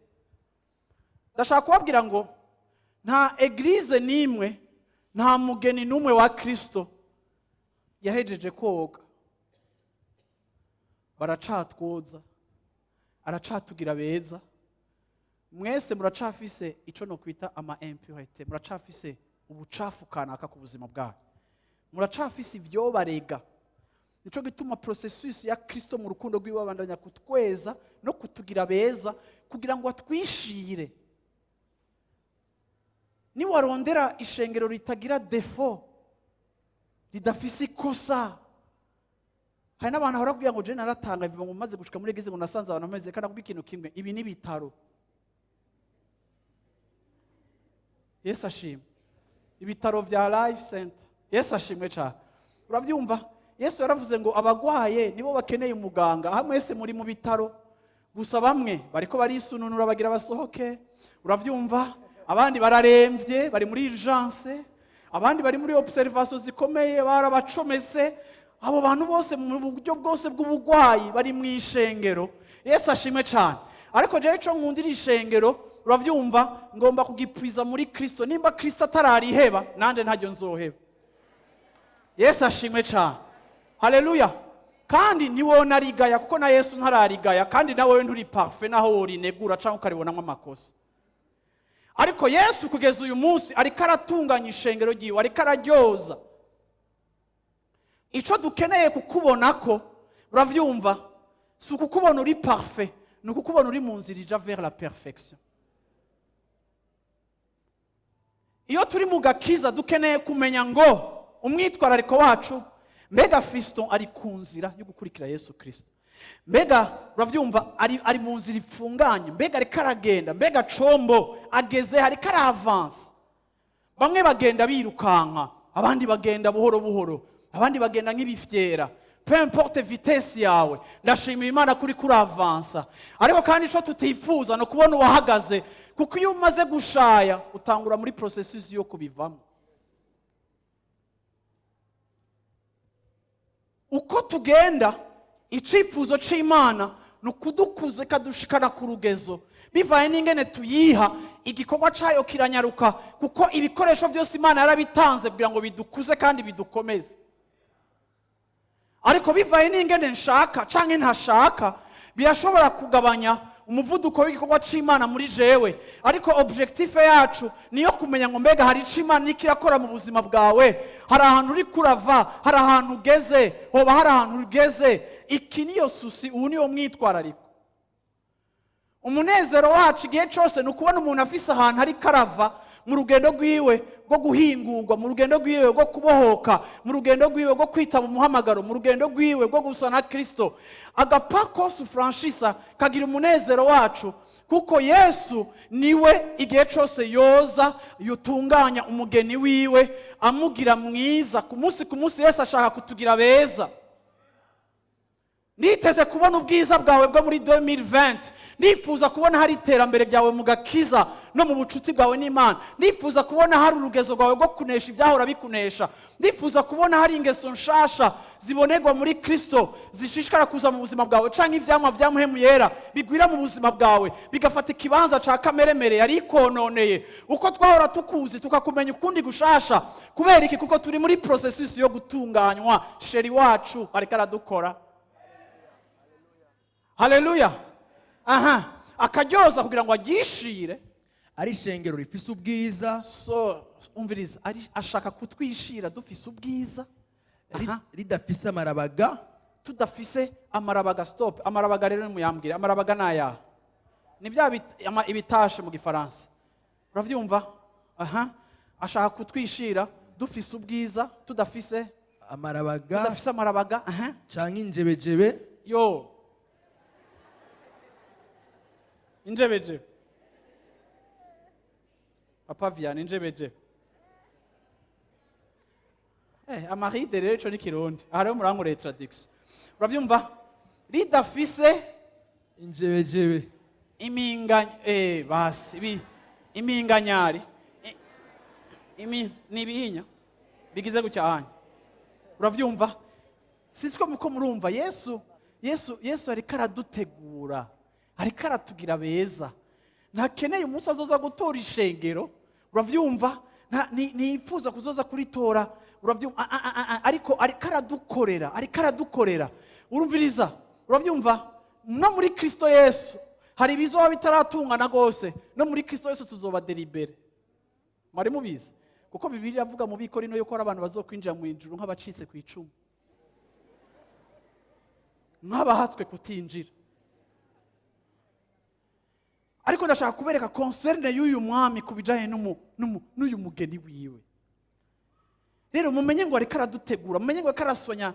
Ndashaka kubabwira ngo nta église n'imwe, nta mugeni n'umwe wa Kristo yahejeje koga. Baracatwoza, aracatugira beza. Mwese muracafise ico nokwita ama impuretés, muracafise ubucafu kanaka ku buzima bwanyu, muracafise ivyobarega. Nico gituma processus ya Kristo mu rukundo rwiwe abandanya kutweza no kutugira beza kugira ngo atwishire. Niwarondera ishengero ritagira défaut, ridafise ikosa, hari n'abantu bahora kubwira ngo je naratanga biva ngo maze gushika muri église ngo nasanze abantu bameze. Kandi akubwira ikintu kimwe, ibi ni ibitaro. Yesu ashimwe. Ibitaro vya Life Center. Yesu ashimwe cyane. Urabyumva, Yesu yaravuze ngo abagwaye nibo bakeneye umuganga. Aha mwese muri mu bitaro, gusa bamwe bariko barisununura bagira basohoke, uravyumva, abandi bararemvye bari muri urgence. Abandi bari muri observation zikomeye, barabacometse. Abo bantu bose mu buryo bwose bw'ubugwayi bari mu ishengero. Yesu ashimwe cyane. Ariko jewe ico nkundira ishengero, uravyumva, ngomba kugipwiza muri Kristo. Nimba Kristo atarariheba, nanje ntaryo nzoheba. Yesu ashimwe cyane, haleluya. Kandi ntiwonarigaya, kuko na Yesu ntararigaya, kandi nawe nturi parfait naho worinegura cyangwa ukaribonamo amakosa. Ariko Yesu kugeza uyu munsi ariko aratunganya ishengero ryiwe, ariko araryoza. Icyo dukeneye kukubona ko, uravyumva, si ukukubona uri parfait, ni ukukubona uri mu nzira ija vers la perfection. Iyo turi mu gakiza, dukeneye kumenya ngo umwitwarariko wacu, mbega Fiston ari ku nzira yo gukurikira Yesu Kirisito? Mbega, urabyumva, ari mu nzira ifunganye? Mbega ariko aragenda? Mbega combo ageze, ariko aravansa? Bamwe bagenda birukanka, abandi bagenda buhoro buhoro, abandi bagenda nk'ibifyera. Peu importe vitesse yawe, ndashimira Imana kuri kuravansa. Ariko kandi icyo tutifuza ni ukubona uwahagaze, kuko iyo umaze gushaya utangura muri processus yo kubivamo. Uko tugenda, icyifuzo cy'Imana ni ukudukuza, ikadushikana ku rugezo bivaye n'ingene tuyiha. Igikorwa cyayo kiranyaruka, kuko ibikoresho byose Imana yarabitanze kugira ngo bidukuze kandi bidukomeze. Ariko bivaye n'ingene nshaka cyangwa ntashaka, birashobora kugabanya umuvuduko w'igikorwa cy'Imana muri jewe. Ariko objectif yacu niyo kumenya ngo mbega hari icyo Imana iriko irakora mu buzima bwawe? Hari ahantu uri kurava? Hari ahantu ugeze? Hoba hari ahantu ugeze? Iki niyo souci, ubu niyo mwitwarariko. Umunezero wacu igihe cyose ni ukubona umuntu afise ahantu ariko arava mu rugendo rwiwe rwo guhingurwa, mu rugendo rwiwe rwo kubohoka, mu rugendo rwiwe rwo kwitaba umuhamagaro, mu rugendo rwiwe rwo gusa na Kirisito. Agapa kose ufranchisa kagira umunezero wacu, kuko Yesu niwe igihe cyose yoza yutunganya umugeni wiwe, amugira mwiza ku munsi ku munsi. Yesu ashaka kutugira beza. Niteze kubona ubwiza bwawe bwo muri 2020. Nifuza kubona hari iterambere ryawe mu gakiza no mu bucuti bwawe n'Imana. Nifuza kubona hari urugezo rwawe rwo kunesha ibyahora bikunesha. Nifuza kubona hari ingeso nshasha zibonerwa muri Kristo zishishikara kuza mu buzima bwawe, canke ivyamwa vya Muhemu Yera bigwira mu buzima bwawe, bigafata ikibanza ca kameremere yari ikononeye. Uko twahora tukuzi, tukakumenya ukundi gushasha. Kubera iki? Kuko turi muri processus yo gutunganywa. Chéri wacu ariko aradukora. Haleluya. Aha akaryoza kugira ngo agishire. Ari ishengero rifise ubwiza. So umviriza, ari ashaka kutwishira dufise ubwiza. Ridafise amarabaga. Tudafise amarabaga. Stop. Amarabaga rero nimuyambwire, amarabaga ni ayahe? Ni bya ibitashe mu Gifaransa, uravyumva? Aha ashaka kutwishira dufise ubwiza, tudafise amarabaga. Tudafise amarabaga, aha. Canke injebejebe. Yo, injebejebe, papa Vianney, injebejebe. Amaride rero ico ni Kirundi. Aha rero murankoreye traduction, uravyumva, ridafise injebejebe. Iminga basi iminganyari. Imi ni ibihinya bigize gutya hanya, uravyumva? Sisiko muko murumva? Yesu, Yesu, Yesu ariko aradutegura, ariko aratugira beza. Ntakeneye umunsi azoza gutora ishengero, uravyumva? Ntiyifuza kuzoza kuritora, uravyumva? Ariko ariko aradukorera, ariko aradukorera. Urumviriza, uravyumva? No muri Kristo Yesu hari ibizoba bitaratungana rwose. No muri Kristo Yesu tuzoba délibérés. Mwari mubizi? Kuko Bibiliya iravuga mu Bikorino yuko hari abantu bazokwinjira mu ijuru nk'abacitse ku icumu, nk'abahatswe kutinjira. Ariko ndashaka kubereka concern y'uyu mwami ku bijyanye n'uyu mugeni wiwe. Rero mumenye ngo ariko aradutegura, mumenye ngo ariko arasonya.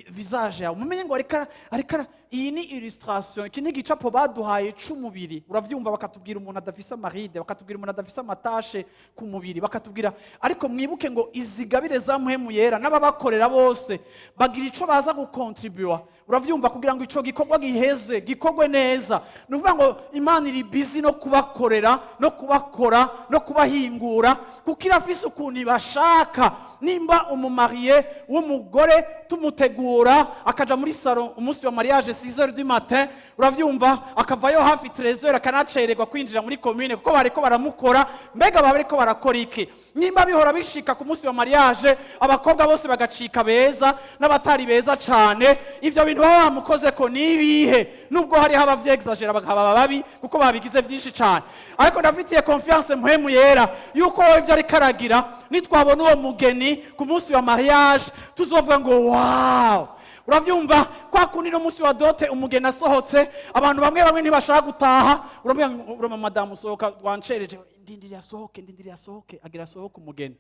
Visage yawe, mumenye ngo ariko iyi ni illustration, iki ni igicapo baduhaye c'umubiri. Uravyumva, bakatubwira umuntu adafise ama rides, bakatubwira umuntu adafise ama taches ku mubiri, bakatubwira. Ariko mwibuke ngo izigabire za Mpwemu Yera n'ababakorera bose bagira ico baza gukontribuwa, uravyumva, kugira ngo ico gikorwa giheze, gikorwe neza. Ni ukuvuga ngo Imana iri busy no kubakorera, no kubakora, no kubahingura, kuko irafise ukuntu ibashaka. Nimba umu marié w'umugore tumutegura akaja muri salon umunsi wa mariage 6 heures du matin, uravyumva, akavayo hafi 13 heures, akanacererwa kwinjira muri commune kuko bariko baramukora, mbega baba bariko barakora iki? Nimba bihora bishika ku munsi wa mariage abakobwa bose bagacika beza n'abatari beza cane, ivyo bintu baba bamukoze ko nibihe? Nubwo hariho abavyexagera bakaba babi kuko babigize vyinshi cane, ariko ndafitiye confiance Mpwemu Yera yuko wowe ivyo ariko aragira, nitwabona uwo mugeni ku munsi wa mariage tuzovuga ngo "Wow!" Uravyumva, kwa kundi no munsi wa dot umugeni asohotse, abantu bamwe bamwe ntibashaka gutaha. Uramubwira ngo urama madamu sohoka, wancereje, ndindiriye asohoke, ndindiriye asohoke, agira asohoke umugeni,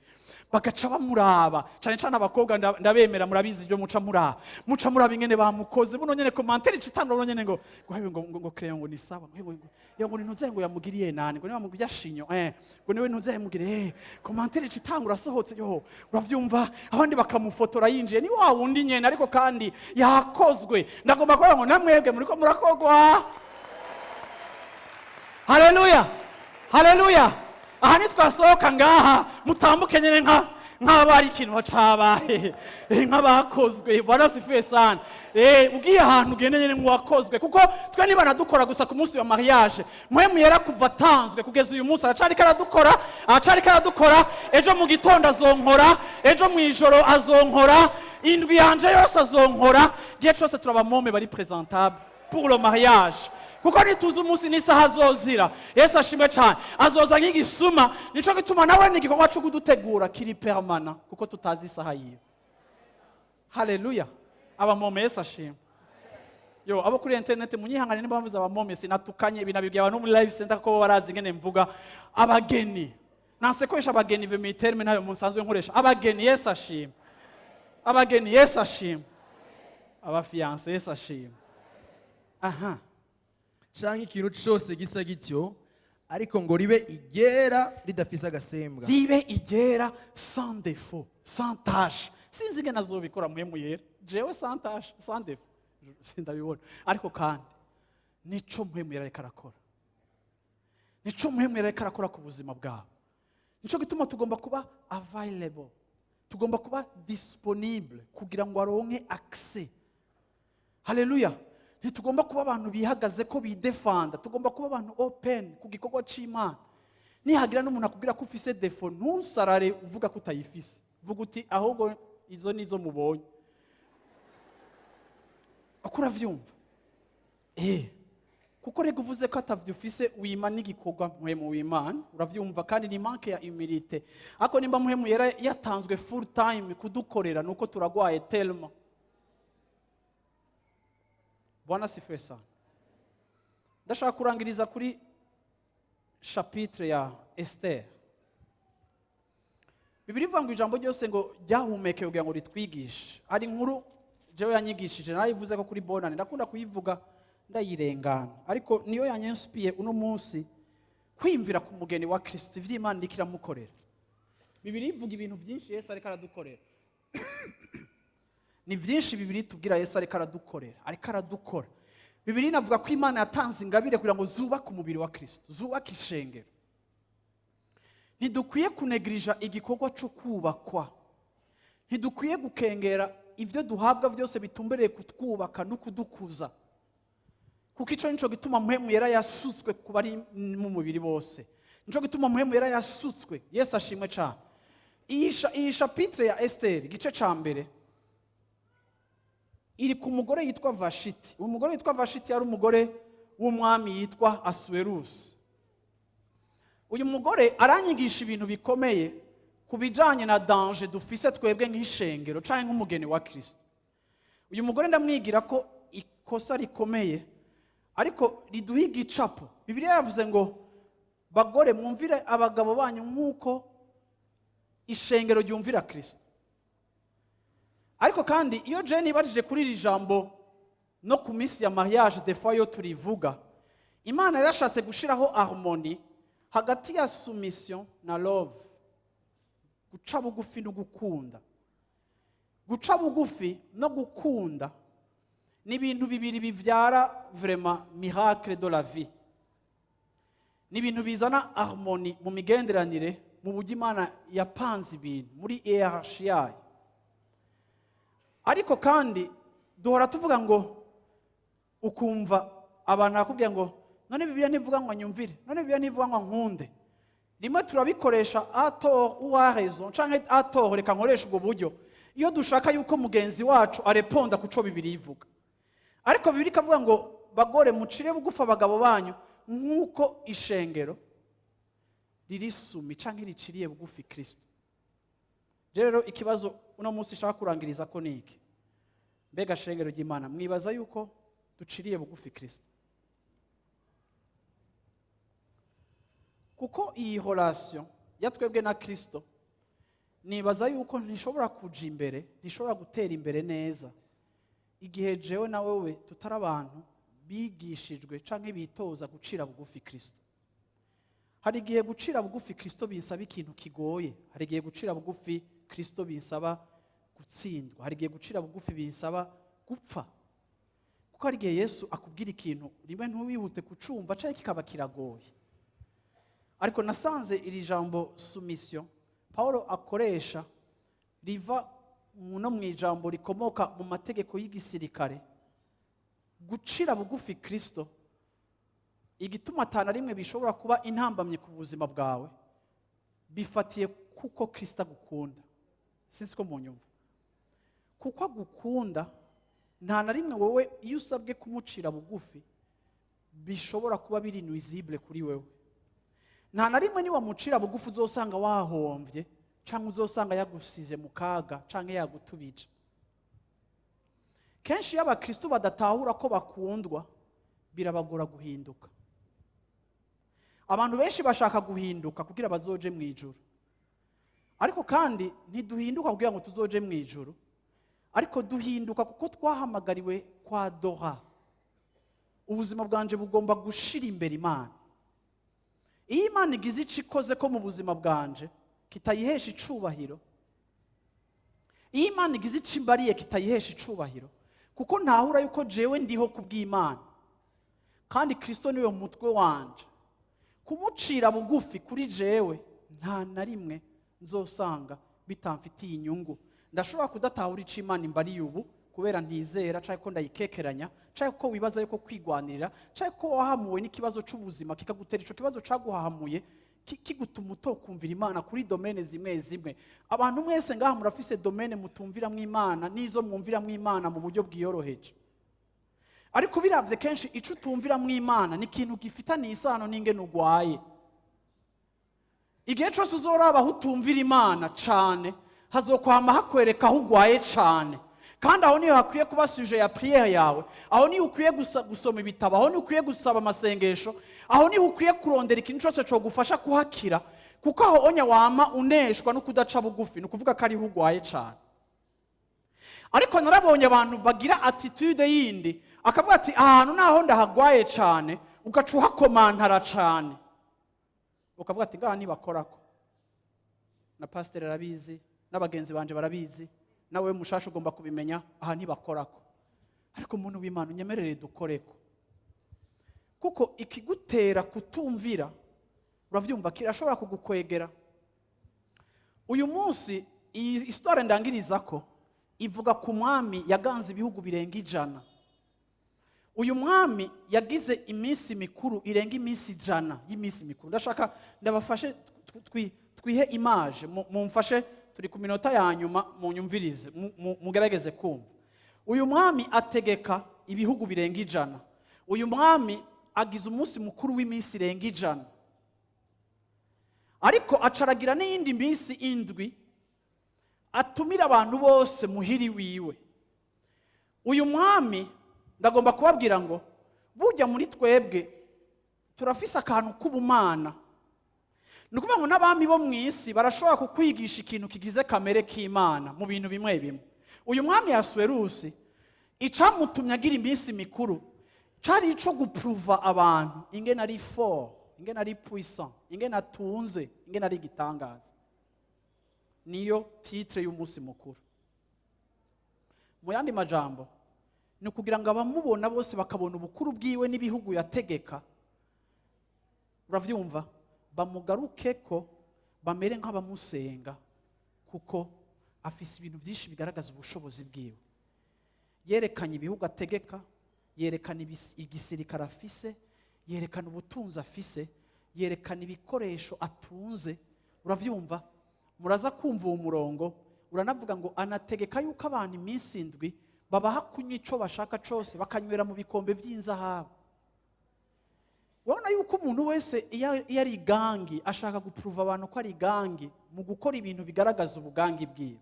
bagaca bamuraba cyane cyane abakobwa, ndabemera, murabizi ibyo muca muraba, muca muraba ingene bamukoze. Buno nyene commentaire icitangura buno nyene ngo hewe, ngo crayon ngo ni sawa, ngo hewe, ngo ngo ntuze ngo yamugiriye nani, ngo niba mugiriye chignon, ngo niwe ntuze yamugiriye. Commentaire icitangura asohotse yo, uravyumva, abandi bakamufotora yinjiye, ni wa wundi nyene, ariko kandi yakozwe. Ndagomba kuvuga ngo namwebwe muriko murakogwa. Haleluya, haleluya! Aha nitwasohoka ngaha, mutambuke nyene nk'aba ari ikintu cabaye, nk'abakozwe. Bwana asifiwe sana. Ugiye ahantu ugende nyene nk'uwakozwe, kuko twe niba nadukora gusa ku munsi wa mariage, Mpwemu Yera kuva atanzwe kugeza uyu munsi aracariko aradukora, aracariko aradukora. Ejo mu gitondo azonkora, ejo mu ijoro azonkora, indwi yanje yose azonkora. Igihe cose turaba mômes bari présentable pour le mariage, kuko ntituzi umunsi n'isaha azozira. Yesu ashimwe cyane! Azoza nk'igisuma. Nico gituma nawe ni igikorwa cyo kudutegura kiri permanent, kuko tutazi isaha yiwe. Haleluya! Aba mômes, Yesu ashimwe! Yo, abo kuri internet munyihangane niba bavuze aba mômes, sinatukanye, binabibwiye abantu muri Life Center ko barazi ingene mvuga. Abageni, nanse koresha abageni vemi terme ntayo musanzwe nkoresha. Abageni, Yesu ashimwe! Abageni, Yesu ashimwe! Aba fiancés, Yesu ashimwe! Aha. Canke ikintu cose gisa gityo, ariko ngo ribe iryera ridafise agasembwa. Ribe iryera, sans défaut, sans tache. Sinzi ingene azobikora Mpwemu Yera, jewe sans tache, sans défaut sindabibona. Ariko kandi nico Mpwemu Yera ariko arakora, nico Mpwemu Yera ariko arakora ku buzima bwawe. Nico gituma tugomba kuba available, tugomba kuba disponible kugira ngo aronke accès. Haleluya! Ntitugomba kuba abantu bihagaze ko bidefanda, tugomba kuba abantu open ku gikorwa c'Imana. Nihagira n'umuntu akubwira ko ufise défaut, ntusarare uvuga ko utayifise. Vuga uti ahubwo izo nizo mubonye. Uko uravyumva, kuko rega uvuze ko atavyo ufise, wima n'igikorwa Mpwemu w'Imana, uravyumva, kandi ni manque ya humilité. Ariko nimba Mpwemu Yera yatanzwe full time kudukorera, nuko turagwaye tellement. Bwana asifiwe sana! Ndashaka kurangiriza kuri chapitre ya Esther. Bibiliya ivuga ngo ijambo ryose ngo ryahumekeye kugira ngo ritwigishe. Hari inkuru jewe yanyigishije, narayivuze ko kuri bonane, ndakunda kuyivuga ndayirengana, ariko niyo yanyensipiye uno munsi kwiyumvira ku mugeni wa Kristo, ivy'Imana iriko iramukorera. Bibiliya ivuga ibintu byinshi Yesu ariko aradukorera, ni byinshi Bibiliya itubwira Yesu ariko aradukorera, ariko aradukora. Bibiliya inavuga ko Imana yatanze ingabire kugira ngo zubake umubiri wa Kristo, zubake ishengero. Ntidukwiye kunegirija igikorwa cyo kubakwa, ntidukwiye gukengera ibyo duhabwa byose bitumbereye kutwubaka no kudukuza, kuko icyo nicyo gituma Mpwemu Yera yasutswe ku bari mu mubiri bose, nicyo gituma Mpwemu Yera yasutswe. Yesu ashimwe cyane! Iyi chapitre ya Esiteri, igice cya mbere, iri ku mugore yitwa Vashiti. Uwo mugore witwa Vashiti yari umugore w'umwami yitwa Asuwerusi. Uyu mugore aranyigisha ibintu bikomeye ku bijyanye na danger dufise twebwe nk'ishengero cyangwa nk'umugeni wa Kirisito. Uyu mugore ndamwigira ko ikosa rikomeye, ariko riduha igicapo. Bibiliya yavuze ngo bagore, mwumvire abagabo banyu nk'uko ishengero ryumvira Kirisito. Ariko kandi iyo je nibajije kuri iri jambo no ku minsi ya mariage, des fois yo turivuga, Imana yarashatse gushiraho harmonie hagati ya soumission na love, guca bugufi no gukunda. Guca bugufi no gukunda ni ibintu bibiri bivyara vraiment miracle de la vie, ni ibintu bizana harmonie mu migenderanire, mu buryo Imana yapanze ibintu muri hiérarchie yayo. Ariko kandi duhora tuvuga ngo, ukumva abantu bakubwira ngo: "None Bibiliya ntivuga ngo nyumvire? None Bibiliya ntivuga ngo nkunde?" Rimwe turabikoresha à tort ou à raison, canke à tort, reka nkoresha ubwo buryo, iyo dushaka yuko mugenzi wacu areponda ku co Bibiliya ivuga. Ariko Bibiliya ikavuga ngo: "Bagore, mucire bugufi abagabo banyu nk'uko ishengero riri soumis canke riciriye bugufi Kristo." Je rero ikibazo uno munsi nshaka kurangiriza ko ni iki: mbega shengero ry'Imana, mwibaza yuko duciriye bugufi Kristo? Kuko iyi relation ya twebwe na Kristo, nibaza yuko ntishobora kuja imbere, ntishobora gutera imbere neza igihe jewe na wewe tutari abantu bigishijwe canke bitoza gucira bugufi Kristo. Hari igihe gucira bugufi Kristo bisaba ikintu kigoye, hari igihe gucira bugufi Kristo bisaba gutsindwa, hari igihe gucira bugufi bisaba gupfa, kuko hari igihe Yesu akubwira ikintu rimwe ntiwihute kucumva canke kikaba kiragoye. Ariko nasanze iri jambo soumission Paulo akoresha riva no mu ijambo rikomoka mu mategeko y'igisirikare. Gucira bugufi Kristo, igituma atana rimwe bishobora kuba intambamye ku buzima bwawe, bifatiye kuko Kristo agukunda. Sinzi ko munyumva. Kuko agukunda, nta na rimwe wowe iyo usabwe kumucira bugufi bishobora kuba biri nuisible kuri wewe. Nta na rimwe niwamucira bugufi uzosanga wahombye, cyangwa uzosanga yagusize mu kaga, cyangwa yagutubije. Kenshi iyo abakristo badatahura ko bakundwa, birabagora guhinduka. Abantu benshi bashaka guhinduka kugira bazoje mu ijuru, ariko kandi ntiduhinduka kugira ngo tuzoje mu ijuru, ariko duhinduka kuko twahamagariwe kwa dora. Ubuzima bwanje bugomba gushira imbere Imana. Iyo Imana igize icyo ikoze ko mu buzima bwanje kitayihesha icubahiro, iyo Imana igize icyo imbariye kitayihesha icubahiro, kuko ntahura yuko jewe ndiho ku bw'Imana kandi Kristo niwe mutwe wanje, kumucira bugufi kuri jewe nta na rimwe nzosanga bitamfitiye inyungu. Ndashobora kudatahura icyo Imana imbariye ubu kubera ntizera, cyangwa ko ndayikekeranya, cyangwa ko wibaza yuko kwigwanirira, cyangwa ko wahamuwe n'ikibazo cy'ubuzima kikagutera icyo kibazo cyaguhahamuye, kigutuma utokumvira Imana kuri domaines zimwe zimwe. Abantu mwese ngaha murafise domaine mutumviramo Imana n'izo mwumviramo Imana mu buryo bwiyoroheje. Ariko biravye, kenshi ico utumviramo Imana ni ikintu gifitaniye isano n'ingene ugwaye. Igihe cyose uzoraba aho utumvira Imana cane, hazokwama hakwereka aho ugwaye cane, kandi aho niho hakwiye kuba sujet ya prière yawe, aho niho ukwiye gusoma ibitabo, aho niho ukwiye gusaba amasengesho, aho niho ukwiye kurondera ikintu cyose cogufasha kuhakira, kuko aho onya wama uneshwa no kudaca bugufi, ni ukuvuga ko ariho ugwaye cane. Ariko narabonye abantu bagira attitude yindi, akavuga ati: "Ahantu naho ndahagwaye cane", ugaca uhakomantara cane, ukavuga ati: "Ngaha ntibakorako, na pasiteri arabizi, n'abagenzi banje barabizi, nawe mushasha ugomba kubimenya, aha ntibakorako." Ariko umuntu w'Imana, unyemerere dukoreko, kuko ikigutera kutumvira, uravyumva, kirashobora kugukwegera. Uyu munsi iyi histoire ndangiriza ko ivuga ku mwami yaganze ibihugu birenga 100. Uyu mwami yagize iminsi mikuru irenga iminsi 100 y'iminsi mikuru. Ndashaka ndabafashe twihe image, mumfashe, turi ku minota ya nyuma, munyumvirize, mugerageze kumva. Uyu mwami ategeka ibihugu birenga 100. Uyu mwami agize umunsi mukuru w'iminsi irenga 100, ariko acaragira n'iyindi minsi 7 atumira abantu bose muhiri wiwe. Uyu mwami, ndagomba kubabwira ngo burya muri twebwe turafise akantu k'ubumana. Ni ukuvuga ngo n'abami bo mu isi barashobora kukwigisha ikintu kigize kamere k'Imana mu bintu bimwe bimwe. Uyu mwami Asuwerusi, icamutumye agira iminsi mikuru cari ico guprouva abantu ingene ari fort, ingene ari puissant, ingene atunze, ingene ari igitangaza. Niyo titre y'umunsi mukuru. Mu yandi majambo, ni ukugira ngo abamubona bose bakabona ubukuru bwiwe n'ibihugu yategeka, uravyumva, bamugaruke ko bamere nk'abamusenga, kuko afise ibintu byinshi bigaragaza ubushobozi bwiwe. Yerekanye ibihugu ategeka, yerekana igisirikare afise, yerekana ubutunzi afise, yerekana ibikoresho atunze, uravyumva. Muraza kumva uwo murongo uranavuga ngo anategeka yuko abantu iminsi 7 babaha kunywa ico bashaka cose, bakanywera mu bikombe vy'inzahabu. Urabona yuko umuntu wese iyo ari igangi ashaka guprouva abantu ko ari igangi mu gukora ibintu bigaragaza ubugangi bwiwe.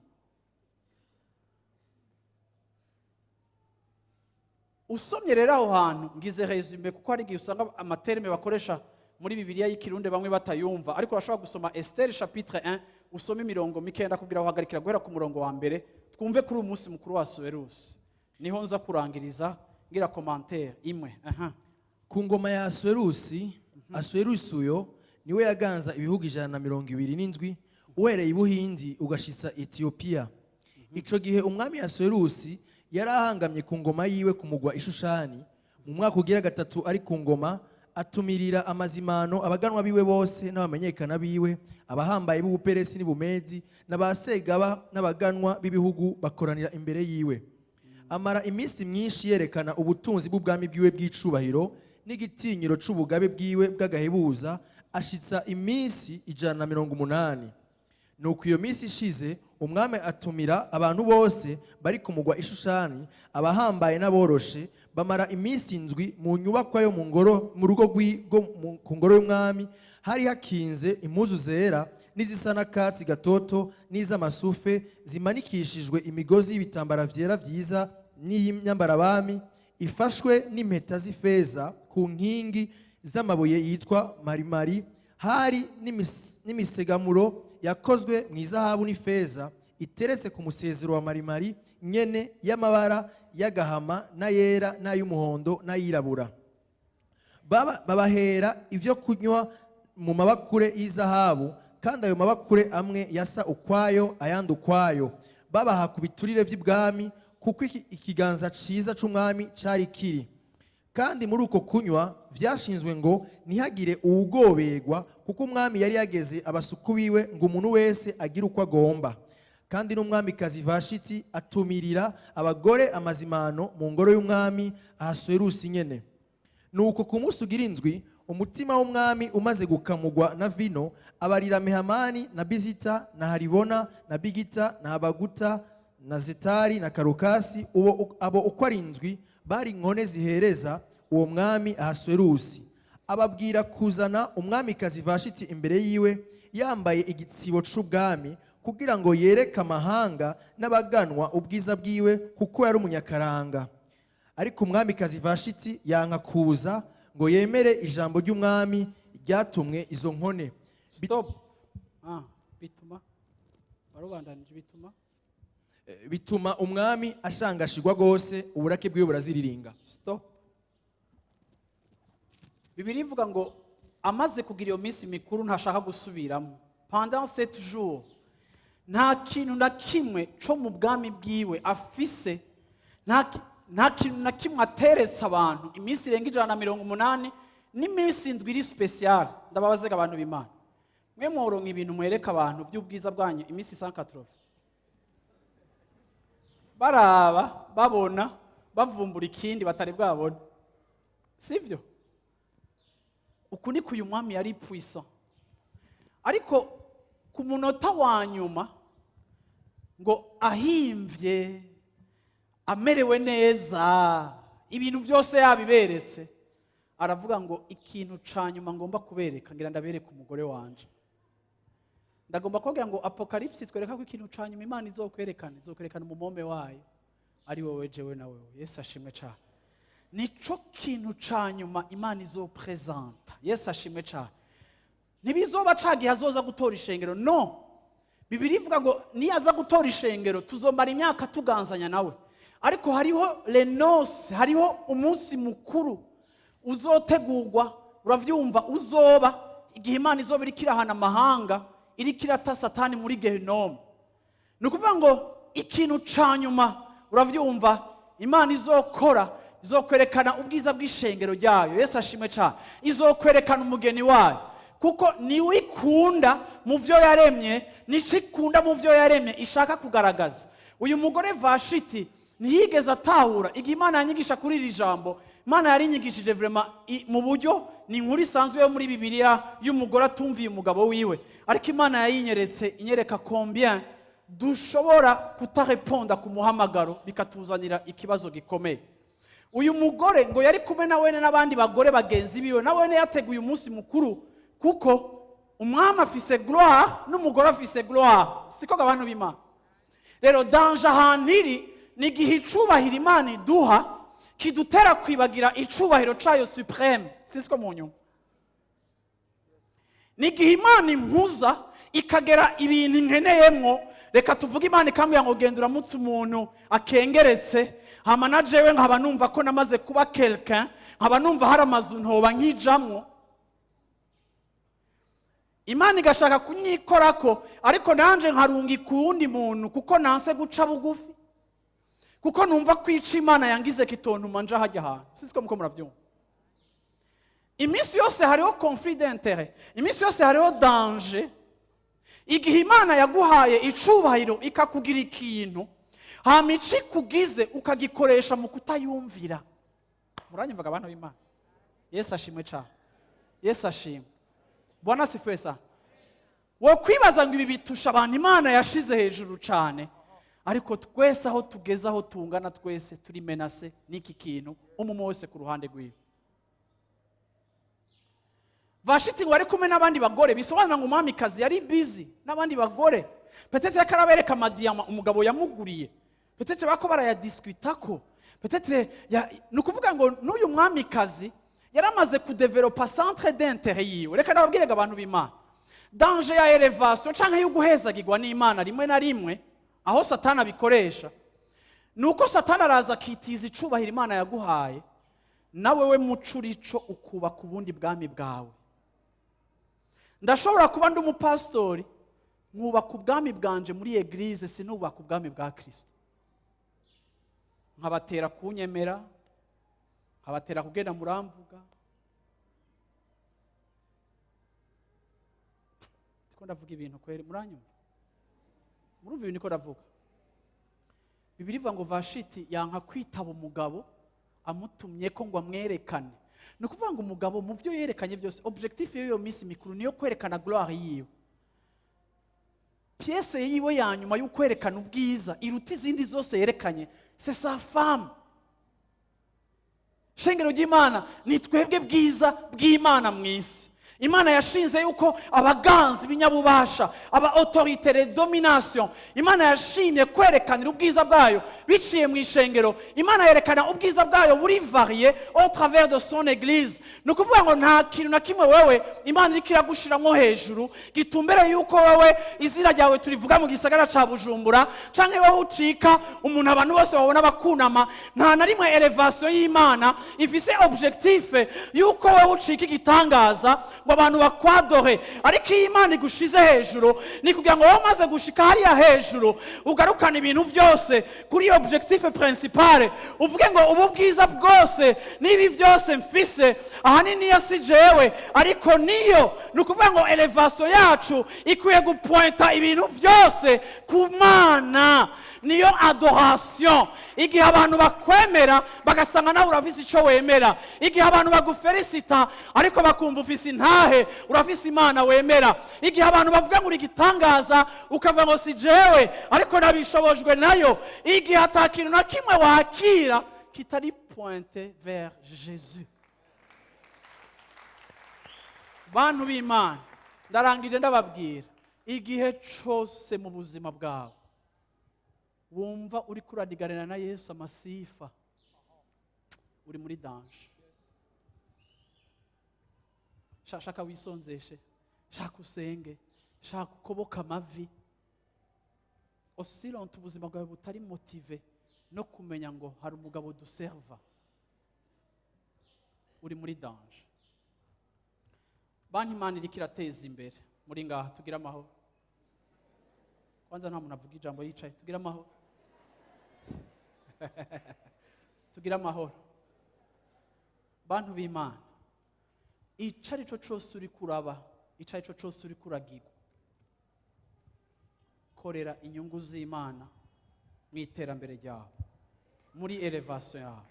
Usomye rero aho hantu, ngize résumé kuko hari igihe usanga amatermes bakoresha muri Bibiliya y'Ikirundi bamwe batayumva, ariko urashobora gusoma Esther chapitre 1, usome imirongo mikeya, ndakubwira aho uhagarikira, guhera ku murongo wa mbere, twumve kuri uyu munsi mukuru wa Asuwerusi. Niho nza kurangiriza ngira commentaire imwe aha. Ku ngoma ya Asuwerusi, Asuwerusi uyo niwe yaganza ibihugu 127, uhereye i Buhindi ugashitsa Etiyopiya. Ico gihe umwami Asuwerusi yari ahangamye ku ngoma yiwe ku mugwa Ishushani. Mu mwaka ugira gatatu ari ku ngoma, atumirira amazimano abaganwa biwe bose n'abamenyekana biwe, abahambaye b'Ubuperesi n'Ubumedi n'abasegaba n'abaganwa b'ibihugu, bakoranira imbere yiwe. Amara iminsi myinshi yerekana ubutunzi bw'ubwami bwiwe bw'icubahiro n'igitinyiro c'ubugabe bwiwe bw'agahebuza, ashitsa iminsi 180. Nuko iyo minsi ishize, umwami atumira abantu bose bari ku mugwa Ishushani, abahambaye n'aboroshe, bamara iminsi 7 mu nyubakwa yo mu ngoro, mu rugo ku ngoro y'umwami. Hari hakinze impuzu zera n'izisa n'akatsi gatoto n'iz'amasufe, zimanikishijwe imigozi y'ibitambara vyera vyiza n'iy'imyambarabami, ifashwe n'impeta z'ifeza ku nkingi z'amabuye yitwa marimari. Hari n'imisegamuro yakozwe mu izahabu n'ifeza, iteretse ku musezero wa marimari nyene, y'amabara y'agahama n'ayera n'ay'umuhondo n'ayirabura. Babahera ibyo kunywa mu mabakure y'izahabu, kandi ayo mabakure amwe yasa ukwayo, ayandi ukwayo. Babaha ku biturire by'ibwami, kuko ikiganza ciza c'umwami cari kiri. Kandi muri uko kunywa vyashinzwe ngo ntihagire uwugoberwa, kuko umwami yari yageze abasuku biwe ngo umuntu wese agire uko agomba. Kandi n'umwamikazi Vashiti atumirira abagore amazimano mu ngoro y'umwami Ahasuwerusi nyene. Nuko ku munsi ugira indwi, umutima w'umwami umaze gukamugwa na vino, abarira Mehamani na Bizita na Haribona na Bigita na Habaguta na Zetari na Karukasi, uwo abo uko ari indwi bari inkone zihereza uwo mwami Ahasuwerusi. Ababwira kuzana umwamikazi Vashiti imbere yiwe yambaye igitsibo c'ubwami, kugira ngo yereke amahanga n'abaganwa ubwiza bwiwe, kuko yari umunyakaranga. Ariko umwamikazi Vashiti yanka kuza ngo yemere ijambo ry'umwami ryatumwe izo nkone. Stop. Bituma barubandanije, bituma Bituma umwami ashangashirwa rwose, uburake bwiwe buraziriringa. Stop. Bibiliya ivuga ngo amaze kugira iyo minsi mikuru ntashaka gusubiramo. Pendant 7 jours nta kintu na kimwe co mu bwami bwiwe afise, nta kintu na kimwe ateretse abantu iminsi irenga 180 n'iminsi 7 iri spéciale. Ndababazega, abantu b'Imana, mwe mworonka ibintu mwereka abantu by'ubwiza bwanyu iminsi 180, baraba, babona, bavumbura ikindi batari bwabona, sibyo? Uku niko uyu mwami yari puissant, ariko ku munota wa nyuma ngo ahimvye, amerewe neza, ibintu byose yabiberetse, aravuga ngo ikintu ca nyuma ngomba kubereka, ngira ndabereke umugore wanje. Ndagomba kubabwira ngo Apocalypse twereka ko ikintu ca nyuma Imana izokwerekana, izokwerekana umumome wayo, ari wowe, jewe na wewe. Yesu ashimwe cane. Nico kintu ca nyuma Imana izoprésenta. Yesu ashimwe cane. Ntibizoba ca gihe azoza gutora ishengero, no. Bibiliya ivuga ngo niyaza gutora ishengero, tuzomara imyaka tuganzanya nawe. Ariko hariho les noces, hariho umunsi mukuru uzotegurwa, uravyumva, uzoba igihe Imana izoba iriko irahana amahanga, iriko irata Satani muri gehinomu. Ni ukuvuga ngo ikintu ca nyuma, uravyumva, Imana izokora, izokwerekana ubwiza bw'ishengero ryayo. Yesu ashimwe cyane. Izokwerekana umugeni wayo, kuko niwe ikunda mu byo yaremye, nico ikunda mu byo yaremye ishaka kugaragaza. Uyu mugore Vashiti ntiyigeze atahura. Igihe Imana yanyigisha kuri iri jambo, Imana yarinyigishije vraiment mu buryo ni inkuru isanzwe yo muri Bibiliya y'umugore atumviye umugabo wiwe, ariko Imana yayinyeretse inyereka combien dushobora kutareponda ku muhamagaro, bikatuzanira ikibazo gikomeye. Uyu mugore ngo yari kumwe na wene n'abandi bagore bagenzi biwe, na wene yateguye umunsi mukuru, kuko umwami afise gloire n'umugore afise gloire. Siko abantu b'Imana? Rero danger ahantu iri ni igihe icubahiro Imana iduha kidutera kwibagira icubahiro cayo suprême. Sinzi ko mu nyuma ni igihe Imana impuza ikagera ibintu nkeneyemwo. Reka tuvuge Imana ikambwira ngo genda uramutse umuntu akengeretse, hama na jewe nkaba numva ko namaze kuba quelqu'un, nkaba numva hari amazu ntoba nkijamwo. Imana igashaka kunyikorako, ariko nanje nkarungika uwundi muntu, kuko nanse guca bugufi, kuko numva kwica Imana yangize kitontuma nja hajya ahantu. Sinzi ko muko murabyumva. Iminsi yose hariho conflit d'intérêt, iminsi yose hariho danger. Igihe Imana yaguhaye icubahiro, ikakugira ikintu, hama ico ikugize ukagikoresha mu kutayumvira. Muranyumvaga, abantu b'Imana? Yesu ashimwe cyane. Yesu ashimwe. Bwana asifiwe sana. Wo kwibaza ngo ibi bitusha abantu Imana yashize hejuru cyane, ariko twese aho tugeze, aho tungana, twese turi menacés n'iki kintu, umwe wese ku ruhande rwiwe. Vashiti ngo ari kumwe n'abandi bagore, bisobanura ngo umwamikazi yari busy n'abandi bagore. Peut-être yariko arabereka amadiyama umugabo yamuguriye, peut-être bako barayadiscuta ko peut-être ni ukuvuga ngo n'uyu mwamikazi yaramaze kudevelopa centre d'intérêt yiwe. Reka nababwirega, abantu b'Imana, danger ya élévation canke yo guhezagirwa n'Imana, rimwe na rimwe aho Satani abikoresha ni uko Satani araza akitiza icubahiro Imana yaguhaye, nawe we muco urico ukubaka ubundi bwami bwawe. Ndashobora kuba ndi umupasitori, nkubaka ubwami bwanje muri église, sinubaka ubwami bwa Kirisito, nkabatera kunyemera, nkabatera kugenda muramvuga. Ndiko ndavuga ibintu kweri, muranyumva? Murumva ibintu niko ndavuga? Bibiliya ivuga ngo Vashiti yanka kwitaba umugabo amutumye ko ngo amwerekane. Ni ukuvuga ngo umugabo mu byo yerekanye byose, objectif y'iyo minsi mikuru niyo kwerekana gloire yiwe. Pièce yiwe ya nyuma yo kwerekana ubwiza iruta izindi zose yerekanye, c'est sa femme. Shengero ry'Imana, ni twebwe bwiza bw'Imana mu isi. Imana yashinze yuko abaganzi b'inyabubasha, aba autorité de domination, Imana yashimye kwerekanira ubwiza bwayo biciye mu ishengero. Imana yerekana ubwiza bwayo buri varié au travers de son église. Ni ukuvuga ngo nta kintu na kimwe wewe Imana iriko iragushiramwo hejuru gitumbere yuko wewe izina ryawe turivuga mu gisagara ca Bujumbura, canke wowe ucika umuntu abantu bose babona bakunama. Nta na rimwe élévation y'Imana ifise objectif yuko wowe ucika igitangaza ngo abantu bakwadore. Ariko iyo Imana igushize hejuru, ni kugira ngo wowe umaze gushika hariya hejuru ugarukane ibintu byose kuri iyo objectif principale, uvuge ngo ubu bwiza bwose n'ibi byose mfise ahanini iyo si jewe, ariko niyo. Ni ukuvuga ngo élévation yacu ikwiye gupointa ibintu byose ku Mana, niyo adoration. Igihe abantu bakwemera bagasanga nawe urafise icyo wemera, igihe abantu bagufelicita ariko bakumva ufise intahe, urafise Imana wemera, igihe abantu bavuga ngo uri igitangaza, ukavuga ngo si jewe ariko nabishobojwe nayo, igihe ata kintu na kimwe wakira kitari pointé vers Jésus. Bantu b'Imana, ndarangije ndababwira: igihe cyose mu buzima bwawe wumva uri kuradiganira na Yesu amasifa, uri muri danger. Shaka wisonzeshe, shaka usenge, shaka ukoboka amavi. Aussi longtemps ubuzima bwawe butari motivé no kumenya ngo hari umugabo duserva, uri muri danger. Bantu Imana iriko irateza imbere muri ngaha, tugire amahoro. Kwanza nta muntu avuga ijambo yicaye. Tugire amahoro, tugire amahoro, bantu b'Imana. Ico ari cyo cose uri kuraba, ico ari cyo cose uri kuragirwa, korera inyungu z'Imana mu iterambere ryawe, muri élévation yawe.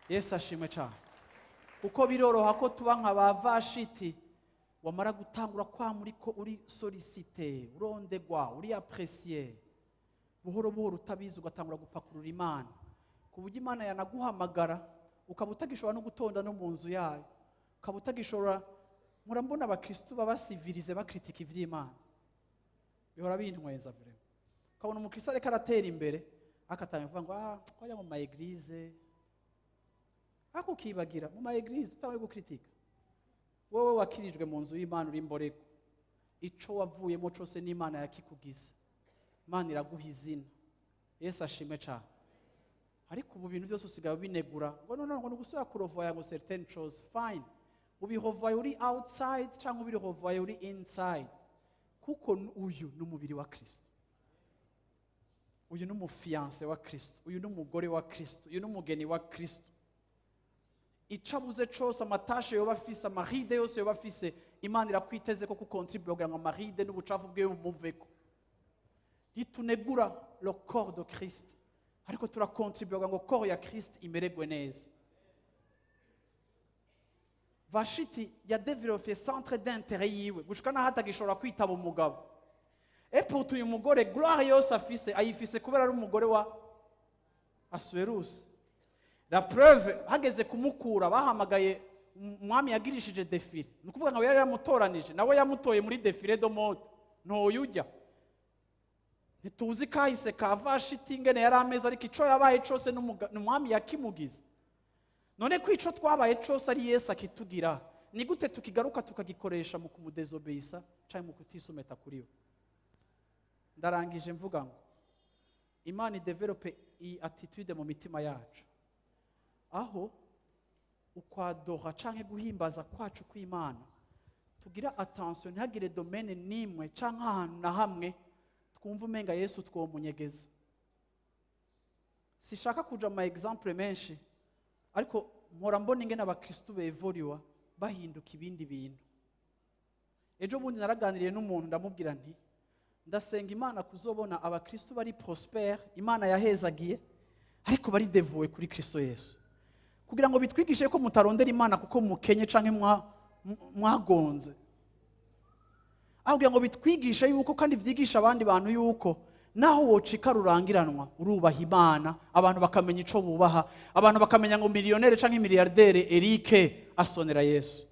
Yesu ashimwe cyane. Kuko biroroha ko tuba nka ba Vashiti. Wamara gutangura kwa muri ko uri sollicité, urondegwa, uri apprécié, buhoro buhoro utabizi ugatangura gupakurura Imana, ku buryo Imana yanaguhamagara ukaba utagishobora no gutonda no mu nzu yayo, ukaba utagishobora. Murambona abakristu baba civilisés bakritika ivy'Imana, bihora bintwenza vraiment. Ukabona umukristo ariko aratera imbere, akatangira kuvuga ngo ah, twajya mu ma église, ariko ukibagira mu ma église utabaye gukritika. Wowe wakirijwe mu nzu y'Imana, uri imborego. Ico wavuyemo cose n'Imana yakikugize. Imana iraguha izina. Yesu ashimwe cyane. Ariko ubu bintu byose usigaye ubinegura ngo no, ngo ni ugusubira kurevoya ngo certaines choses. Fine, ubirevoye uri outside cyangwa ubirevoye uri inside, kuko uyu ni umubiri wa Kristo, uyu ni umu fiancé wa Kristo, uyu ni umugore wa Kristo, uyu ni umugeni wa Kristo. Ico abuze cose, ama taches yoba afise, ama rides yose yoba afise, Imana irakwiteze ko kukontribuye kugira ngo ama rides n'ubucafu bwiwe bumuveko. Ntitunegura le corps de Christ, ariko turakontribuye kugira ngo corps ya Christ imererwe neza. Vashiti yadevelope centre d'intérêt yiwe gushika n'aho atagishobora kwitaba umugabo. Et pourtant uyu mugore, gloire yose afise ayifise kubera ari umugore wa Asuwerusi. La preuve, hageze kumukura bahamagaye umwami yagirishije défilé. Ni ukuvuga ngo yari yamutoranije, nawe yamutoye muri défilé de mode. Ntoye ujya, ntituzi kahise ka Vashiti ingene yari ameze, ariko ico yabaye cose n'umwami yakimugize. None ko ico twabaye cose ari Yesu akitugira, ni gute tukigaruka tukagikoresha mu kumudezobeyisa cyangwa mu kutisometa kuri we? Ndarangije mvuga ngo Imana idevelope iyi attitude mu mitima yacu, aho ukwadoha canke guhimbaza kwacu kw'Imana tugira attention, ntihagire domaine n'imwe canke ahantu na hamwe twumva umenga Yesu twomunyegeza. Sishaka kuja mu ma exemple menshi, ariko mpora mbona ingene abakristu bevoriwa bahinduka ibindi bintu. Ejo bundi naraganiriye n'umuntu, ndamubwira nti ndasenga Imana kuzobona abakristu bari prospère, Imana yahezagiye, ariko bari dévoués kuri Kristo Yesu, kugira ngo bitwigishe ko mutarondera Imana kuko mukenye canke mwagonze, aho kugira ngo bitwigishe yuko, kandi vyigisha abandi bantu yuko naho wocika rurangiranwa urubaha Imana. Abantu bakamenya ico bubaha, abantu bakamenya ngo millionnaire canke milliardaire Eric asonera Yesu.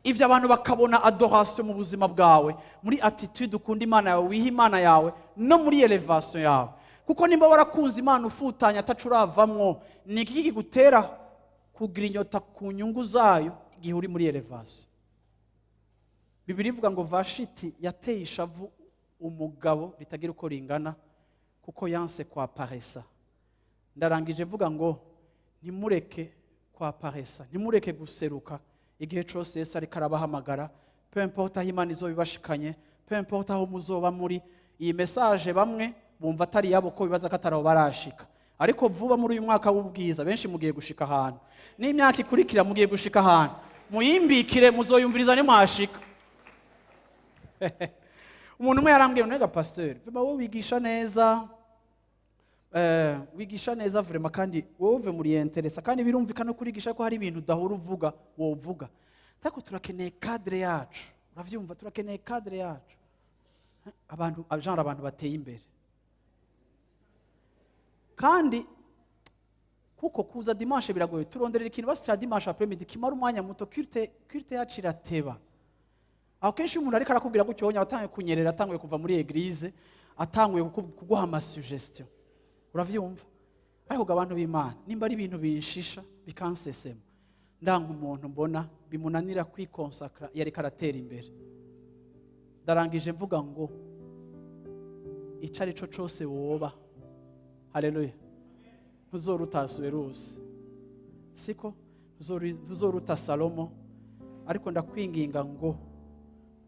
Ivyo abantu bakabona adoration mu buzima bwawe, muri attitude ukunda Imana yawe, wiha Imana yawe, no muri élévation yawe. Kuko nimba warakunze Imana ufutanya atacu uravamwo, ni iki kigutera kugira inyota ku nyungu zayo igihe uri muri élévation? Bibiri ivuga ngo Vashiti yateye ishavu umugabo ritagira uko ringana kuko yanse kwa paresa. Ndarangije mvuga ngo ntimureke kwa paresa, ntimureke guseruka igihe cyose Yesu ariko arabahamagara. Peu importe aho Imana izoba ibashikanye, peu importe aho muzoba muri. Iyi message bamwe bumva atari yabo ko bibaza ko atari aho barashika, ariko vuba muri uyu mwaka w'ubwiza benshi mugiye gushika ahantu, n'imyaka ikurikira mugiye gushika ahantu. Muyimbikire, muzoyumviriza nimwashika. Umuntu umwe yarambwiye: "Nega pasteur, vraiment wowe wigisha neza, wigisha neza vraiment, kandi wowe uve muri intéressant, kandi birumvikana ko urigisha ko hari ibintu udahora uvuga wovuga, ariko turakeneye cadre yacu." Uravyumva? Turakeneye cadre yacu, abantu genre abantu bateye imbere. Kandi kuko kuza dimanche biragoye, turonderera ikintu basi cya dimanche après midi kimara umwanya muto. Culte yacu irateba. Aho kenshi iyo umuntu ariko arakubwira gutyo, wonye atanguye kunyerera, atanguye kuva muri église, atanguye kuguha ama suggestion. Uravyumva? Ariko ngo abantu b'Imana, nimba ari ibintu binshisha bikansesema, ndanka umuntu mbona bimunanira kwikonsakra iyo ariko aratera imbere. Ndarangije mvuga ngo Icyo ari cyo cyose woba, haleluya, ntuzoruta Asuwerusi, siko? Ntuzoruta Salomo. Ariko ndakwinginga ngo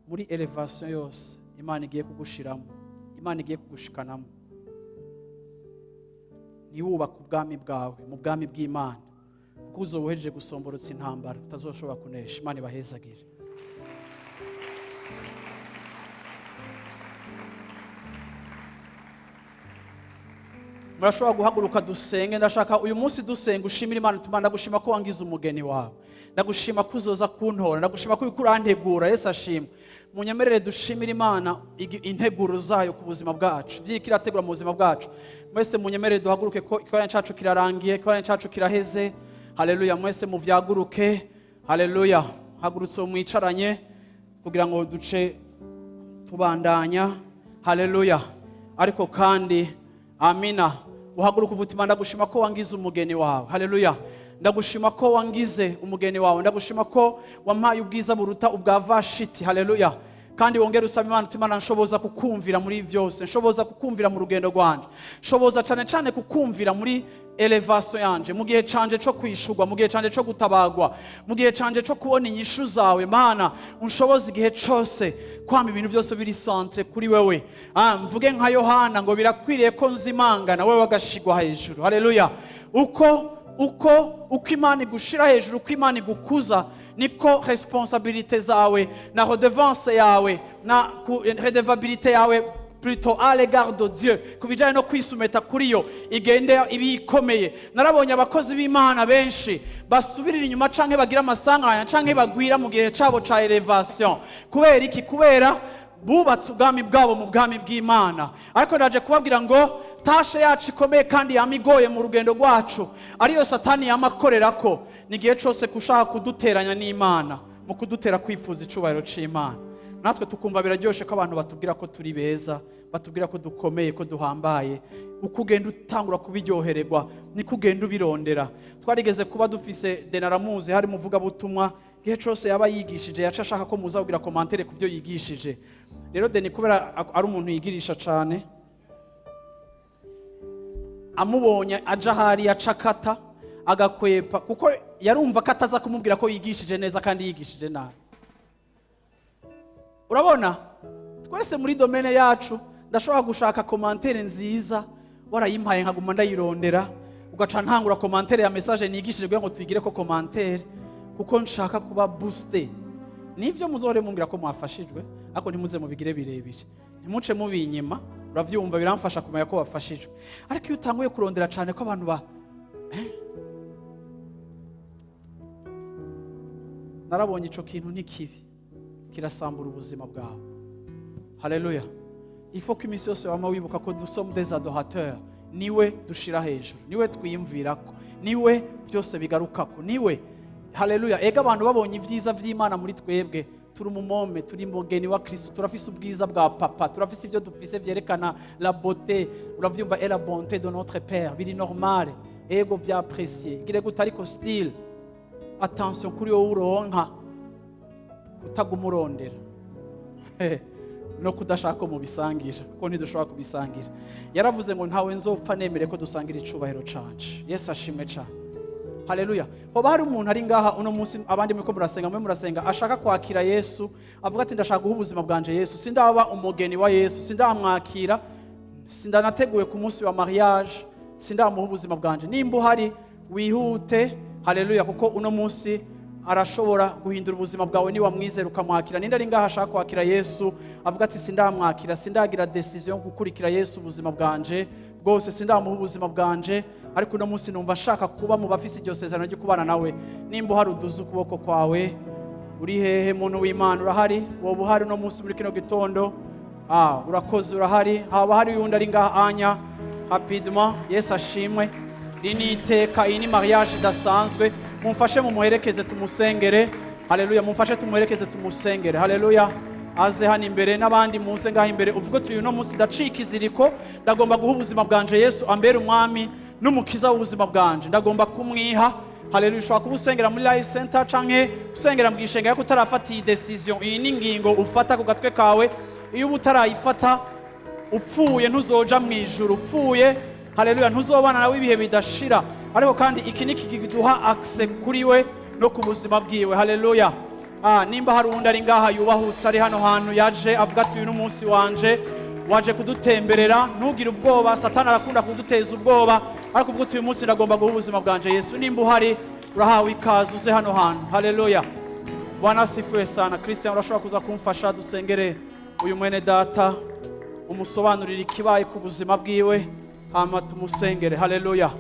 muri élévation yose Imana igiye kugushiramo, Imana igiye kugushikanamo, ntiwubake ubwami bwawe mu bwami bw'Imana, kuko uzoba uhejeje gusomborotsa intambara utazoshobora kunesha. Imana ibahezagire. Murashobora guhaguruka dusenge. Ndashaka uyu munsi dusenga ushimira Imana uti: "Imana, ndagushima ko wangize umugeni wawe, ndagushima ko uzoza kuntora, ndagushima ko uriko urantegura." Yesu ashimwe. Munyemerere dushimire Imana integuro zayo ku buzima bwacu, ivyiriko irategura mu buzima bwacu. Mwese munyemerere duhaguruke, ko ikikorane cacu kirarangiye, ikikorane cacu kiraheze. Haleluya. Mwese muvyaguruke. Haleluya. Hagurutse uwo mwicaranye kugira ngo duce tubandanya. Haleluya. Ariko kandi, amina, uhaguruka uvuga uti: "Imana, ndagushima ko wangize umugeni wawe. Haleluya. Ndagushima ko wangize umugeni wawe, ndagushima ko wampaye ubwiza buruta ubwa Vashiti." Haleluya. Kandi wongere usaba Imana uti: "Imana, nshoboza kukumvira muri byose, nshoboza kukumvira mu rugendo rwanje, nshoboza cyane cyane kukumvira muri élévation yanje, mu gihe canje co kwishurwa, mu gihe canje co gutabagwa, mu gihe canje co kubona inyishu zawe. Mana, unshoboze igihe cose kwama ibintu byose biri centré kuri wewe." Mvuge nka Yohana ngo: "Birakwiriye ko nzimangana, wewe agashigwa hejuru." Haleluya. Uko Imana igushira hejuru, uko Imana igukuza, niko responsabilité zawe na redevance yawe na redevabilité yawe plutôt à l'égard de Dieu, ku bijyanye no kwisumeta kuri yo, igende iba ikomeye. Narabonye abakozi b'Imana benshi basubirira inyuma canke bagira amasanganya canke bagwira mu gihe cabo ca élévation. Kubera iki? Kubera bubatse ubwami bwabo mu bwami bw'Imana. Ariko ndaje kubabwira ngo tâche yacu ikomeye kandi yama igoye mu rugendo rwacu, ariyo Satani yama akorera ko, ni igihe cyose kushaka kuduteranya n'Imana mu kudutera kwifuza icubahiro c'Imana, natwe tukumva biraryoshe ko abantu batubwira ko turi beza, batubwira ko dukomeye, ko duhambaye. Uko ugenda utangura kubiryohererwa, niko ugenda ubirondera. Twarigeze kuba dufise denaramuzi, hari umuvugabutumwa, igihe cyose yaba yigishije yaca ashaka ko muza kugira commentaire ku byo yigishije. Rero Deni, kubera ari umuntu yigirisha cane, amubonye aja ahari yaca akata agakwepa, kuko yarumva ko ataza kumubwira ko yigishije neza kandi yigishije nabi. Urabona, twese muri domaine yacu ndashobora gushaka commentaire nziza, warayimpaye nkaguma ndayirondera, ugaca ntangura commentaire ya message nigishije kugira ngo tuyigire ko commentaire, kuko nshaka kuba boosté. Nivyo, muzohore mumbwira ko mwafashijwe, ariko ntimuze mubigire birebire, ntimuce mubinyima. Uravyumva, biramfasha kumenya ko wafashijwe. Ariko iyo utanguye kurondera cyane ko abantu ba narabonye ico kintu ni kibi, kirasambura ubuzima bwawe. Haleluya. Il faut ko iminsi yose wama wibuka ko nous sommes des adorateurs. Niwe dushira hejuru, niwe twiyumvirako, niwe byose bigarukako, niwe. Haleluya. Ega abantu babonye ibyiza by'Imana muri twebwe, turi umumome, turi mugeni wa Kristo, turafise ubwiza bwa papa, turafise ibyo dufise vyerekana la beauté, uravyumva, et la bonté de notre père. Biri normale, ego, vyapprécié, gire gute, ariko still attention kuri wowe uronka kutaguma urondera no kudashaka ko mubisangira, kuko ntidushobora kubisangira. Yaravuze ngo: "Ntawe nzopfa nemere ko dusangira icubahiro canje." Yesu ashimwe cane. Haleluya. Hoba hari umuntu ari ngaha uno munsi, abandi muriko murasenga, mwe murasenga, ashaka kwakira Yesu, avuga ati: "Ndashaka guha ubuzima bwanje Yesu, sindaba umugeni wa Yesu, sindamwakira, sindanateguye ku munsi wa mariage, sindamuha ubuzima bwanje"? Nimba uhari, wihute. Haleluya. Kuko uno munsi arashobora guhindura ubuzima bwawe niba mwizera ukamwakira. Ninde ari ngaha ashaka kwakira Yesu, avuga ati: "Sindamwakira, sindagira décision yo gukurikira Yesu ubuzima bwanje bwose, sindamuha ubuzima bwanje, ariko uno munsi numva ashaka kuba mu bafise iryo sezerano ryo kubana nawe"? Nimba uhari, uduze ukuboko kwawe. Uri hehe, muntu w'Imana? Urahari? Woba uhari uno munsi muri kino gitondo? Urakoze, urahari. Haba hari uyundi ari ngaha anya? Rapidement. Yesu ashimwe. Iri ni iteka, iyi ni mariage idasanzwe. Mumfashe mumuherekeze, tumusengere. Haleluya. Mumfashe tumuherekeze, tumusengere. Haleluya. Aze hano imbere, n'abandi muze ngaha imbere, uvuge uti: "Uyu no munsi ndacika iziriko, ndagomba guha ubuzima bwanje Yesu, ambere umwami n'umukiza w'ubuzima bwanje, ndagomba kumwiha." Haleluya. Ushobora kuba usengera muri Life Center canke usengera mu gishenga, ariko utarafata iyi décision. Iyi ni ingingo ufata ku gatwe kawe. Iyo uba utarayifata Upfuye ntuzoja mu ijuru, upfuye, haleluya, ntuzobana nawe ibihe bidashira. Ariko kandi iki ni kiduha accès kuri we no ku buzima bwiwe. Haleluya. Nimba hari uwundi ari ngaha yubahutse, ari hano hantu, yaje avuga ati: "Uyu ni umunsi wanje," waje kudutemberera, ntugire ubwoba. Satani arakunda kuduteza ubwoba, ariko uvuga uti: "Uyu munsi ndagomba guha ubuzima bwanje Yesu." Nimba uhari, urahawe ikaze, uze hano hantu. Haleluya. Bwana asifiwe sana. Christian, urashobora kuza kumfasha dusengere uyu mwene data, umusobanurire ikibaye ku buzima bwiwe, hama tumusengere. Haleluya.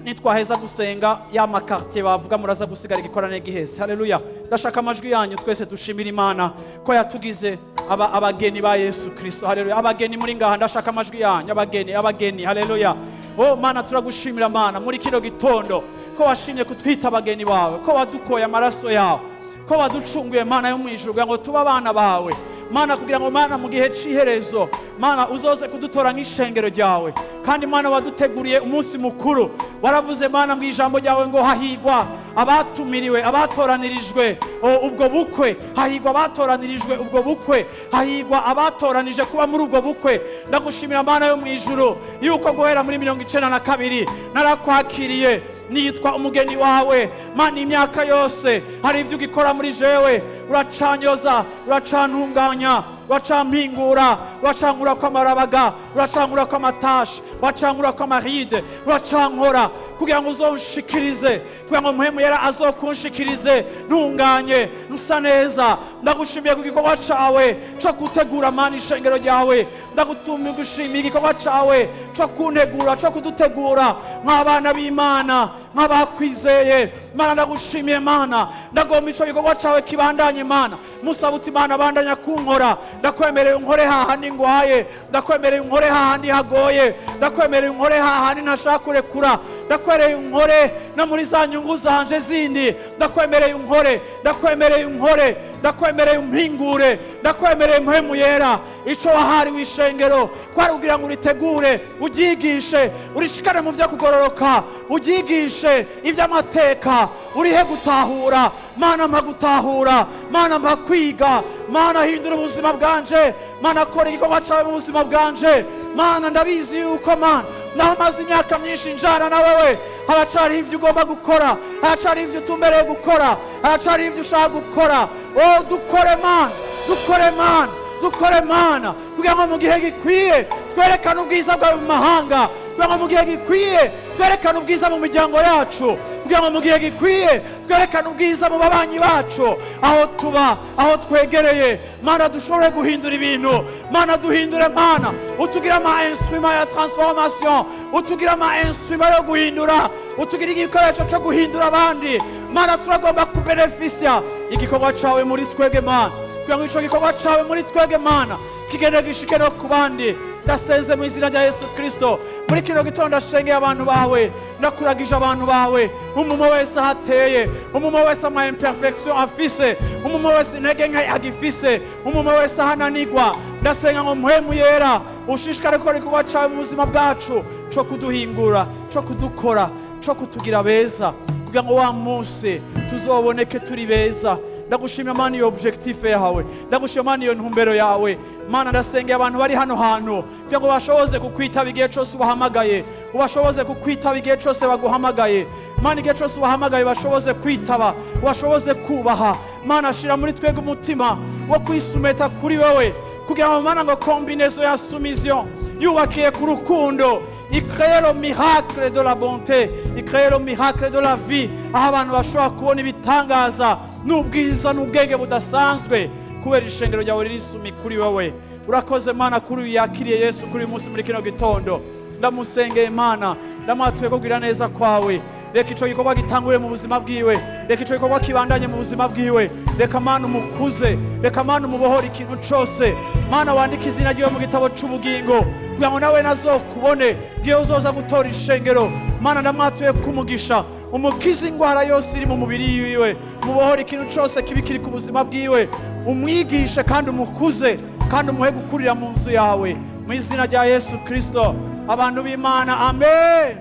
Nitwaheza gusenga, ya ma quartier bavuga, muraza gusigara igikorane giheze. Haleluya. Ndashaka amajwi yanyu, twese dushimira Imana ko yatugize abageni ba Yesu Kristo. Haleluya. Abageni muri ngaha, ndashaka amajwi yanyu. Abageni, abageni, haleluya. Oh Mana, turagushimira Mana muri kino gitondo ko washimye kutwita abageni bawe, ko wadukoye amaraso yawe, ko waducunguye, Mana yo mu ijuru, kugira ngo tube abana bawe, Mana, kugira ngo, Mana, mu gihe c'iherezo, Mana, uzoze kudutora nk'ishengero ryawe. Kandi Mana, waduteguriye umunsi mukuru. Waravuze, Mana, mu ijambo ryawe ngo hahigwa abatumiriwe, abatoranirijwe ubwo bukwe. Hahigwa abatoranirijwe ubwo bukwe, hahigwa abatoranije kuba muri ubwo bukwe. Ndagushimira, Mana yo mu ijuru, yuko guhera muri 92 narakwakiriye, nitwa umugeni wawe. Mana, imyaka yose hari ibyo ugikora muri jewe. Uracanyoza, uracantunganya, uracampingura, uracankura kw'amarabaga, uracankura kw'amatashi, uracankura kw'amaride, uracankora kugira ngo uzonshikirize, kugira ngo Mpwemu Yera azokunshikirize ntunganye, nsa neza. Ndagushimiye ku gikorwa cawe co gutegura, Mana, ishengero ryawe. Ndagushimiye igikorwa cawe co kuntegura, co kudutegura nk'abana b'Imana, nk'abakwizeye. Mana, ndagushimiye. Mana, ndagomba ico gikorwa cawe kibandanye. Mana, musaba uti: "Mana, bandanya kunkora. Ndakwemereye unkore hahandi ngwaye, ndakwemereye unkore hahandi hagoye, ndakwemereye unkore hahandi ntashaka kurekura, ndakwemereye unkore no muri za nyungu zanje zindi. Ndakwemereye unkore, ndakwemereye unkore, ndakwemereye umpingure, ndakwemereye Mpwemu Yera." Ico wahariwe ishengero kwari kugira ngo uritegure, uryigishe, urishikane mu vyo kugororoka, uryigishe ivy'amateka, urihe gutahura. Mana, mpa gutahura. Mana, mpa kwiga. Mana, hindura ubuzima bwanje. Mana, kora igikorwa cawe mu buzima bwanje. Mana, ndabizi yuko, Mana, naho maze imyaka myinshi njana na wewe, haracariho ivyo ugomba gukora, haracariho ivyo utumbereye gukora, haracariho ivyo ushaka gukora. Oh, dukore Mana, dukore Mana, dukore Mana, kugira ngo mu gihe gikwiye twerekane ubwiza bwawe mu mahanga, kugira ngo mu gihe gikwiye twerekane ubwiza mu miryango yacu, kugira ngo mu gihe gikwiye twerekane ubwiza mu babanyi bacu, aho tuba, aho twegereye. Mana, dushobore guhindura ibintu. Mana, duhindure. Mana, utugire ama instrument ya transformation, utugire ama instrument yo guhindura, utugire igikoresho cyo guhindura abandi. Mana, turagomba kubenefisya igikorwa cawe muri twege, Mana, kugira ngo ico gikorwa cawe muri twege, Mana, kigende gishike no ku bandi. Ndasenze mu izina rya Yesu Kristo. Muri kino gitondo ndashengeye abantu bawe, ndakuragije abantu bawe, umumwe wese aho ateye, umumwe wese ama imperfection afise, umumwe wese intege nke agifise, umumwe wese aho ananigwa. Ndasenga ngo Mpwemu Yera ushishikare gukora igikorwa cawe mu buzima bwacu co kuduhingura, co kudukora, co kutugira beza, kugira ngo wa munsi tuzoboneke turi beza. Ndagushimira, Mana, iyo objectif yawe. Ndagushimira, Mana, iyo ntumbero yawe. Mana, ndasengeye abantu bari hano hantu kugira ngo bashoboze kukwitaba igihe cyose ubahamagaye, ubashoboze kukwitaba igihe cyose baguhamagaye. Mana, igihe cyose ubahamagaye bashoboze kwitaba, ubashoboze kubaha. Mana, shira muri twebwe umutima wo kwisumeta kuri wewe, kugira ngo, Mana, ngo combinaison ya soumission yubakiye ku rukundo i crée le miracle de la bonté, i crée le miracle de la vie, aho abantu bashobora kubona ibitangaza n'ubwiza n'ubwenge budasanzwe kubera ishengero ryawe ririsumi kuri wowe. Urakoze, Mana, kuri uyu yakiriye Yesu kuri uyu munsi muri kino gitondo. Ndamusengeye, Mana, ndamwatuye kugira neza kwawe. Reka ico gikorwa gitangure mu buzima bwiwe, reka ico gikorwa kibandanye mu buzima bwiwe. Reka, Mana, umukuze. Reka, Mana, umubohore ikintu cose. Mana, wandike izina ryiwe mu gitabo c'ubugingo, kugira ngo nawe nazokubone bwiwe uzoza gutora ishengero. Mana, ndamwatuye kumugisha, umukize ingwara yose iri mu mubiri wiwe, mubohore ikintu cose kibi kiri ku buzima bwiwe, umwigishe kandi umukuze kandi umuhe gukurira mu nzu yawe, mu izina rya Yesu Kristo. Abantu b'Imana, amen.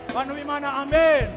Abantu b'Imana, amen.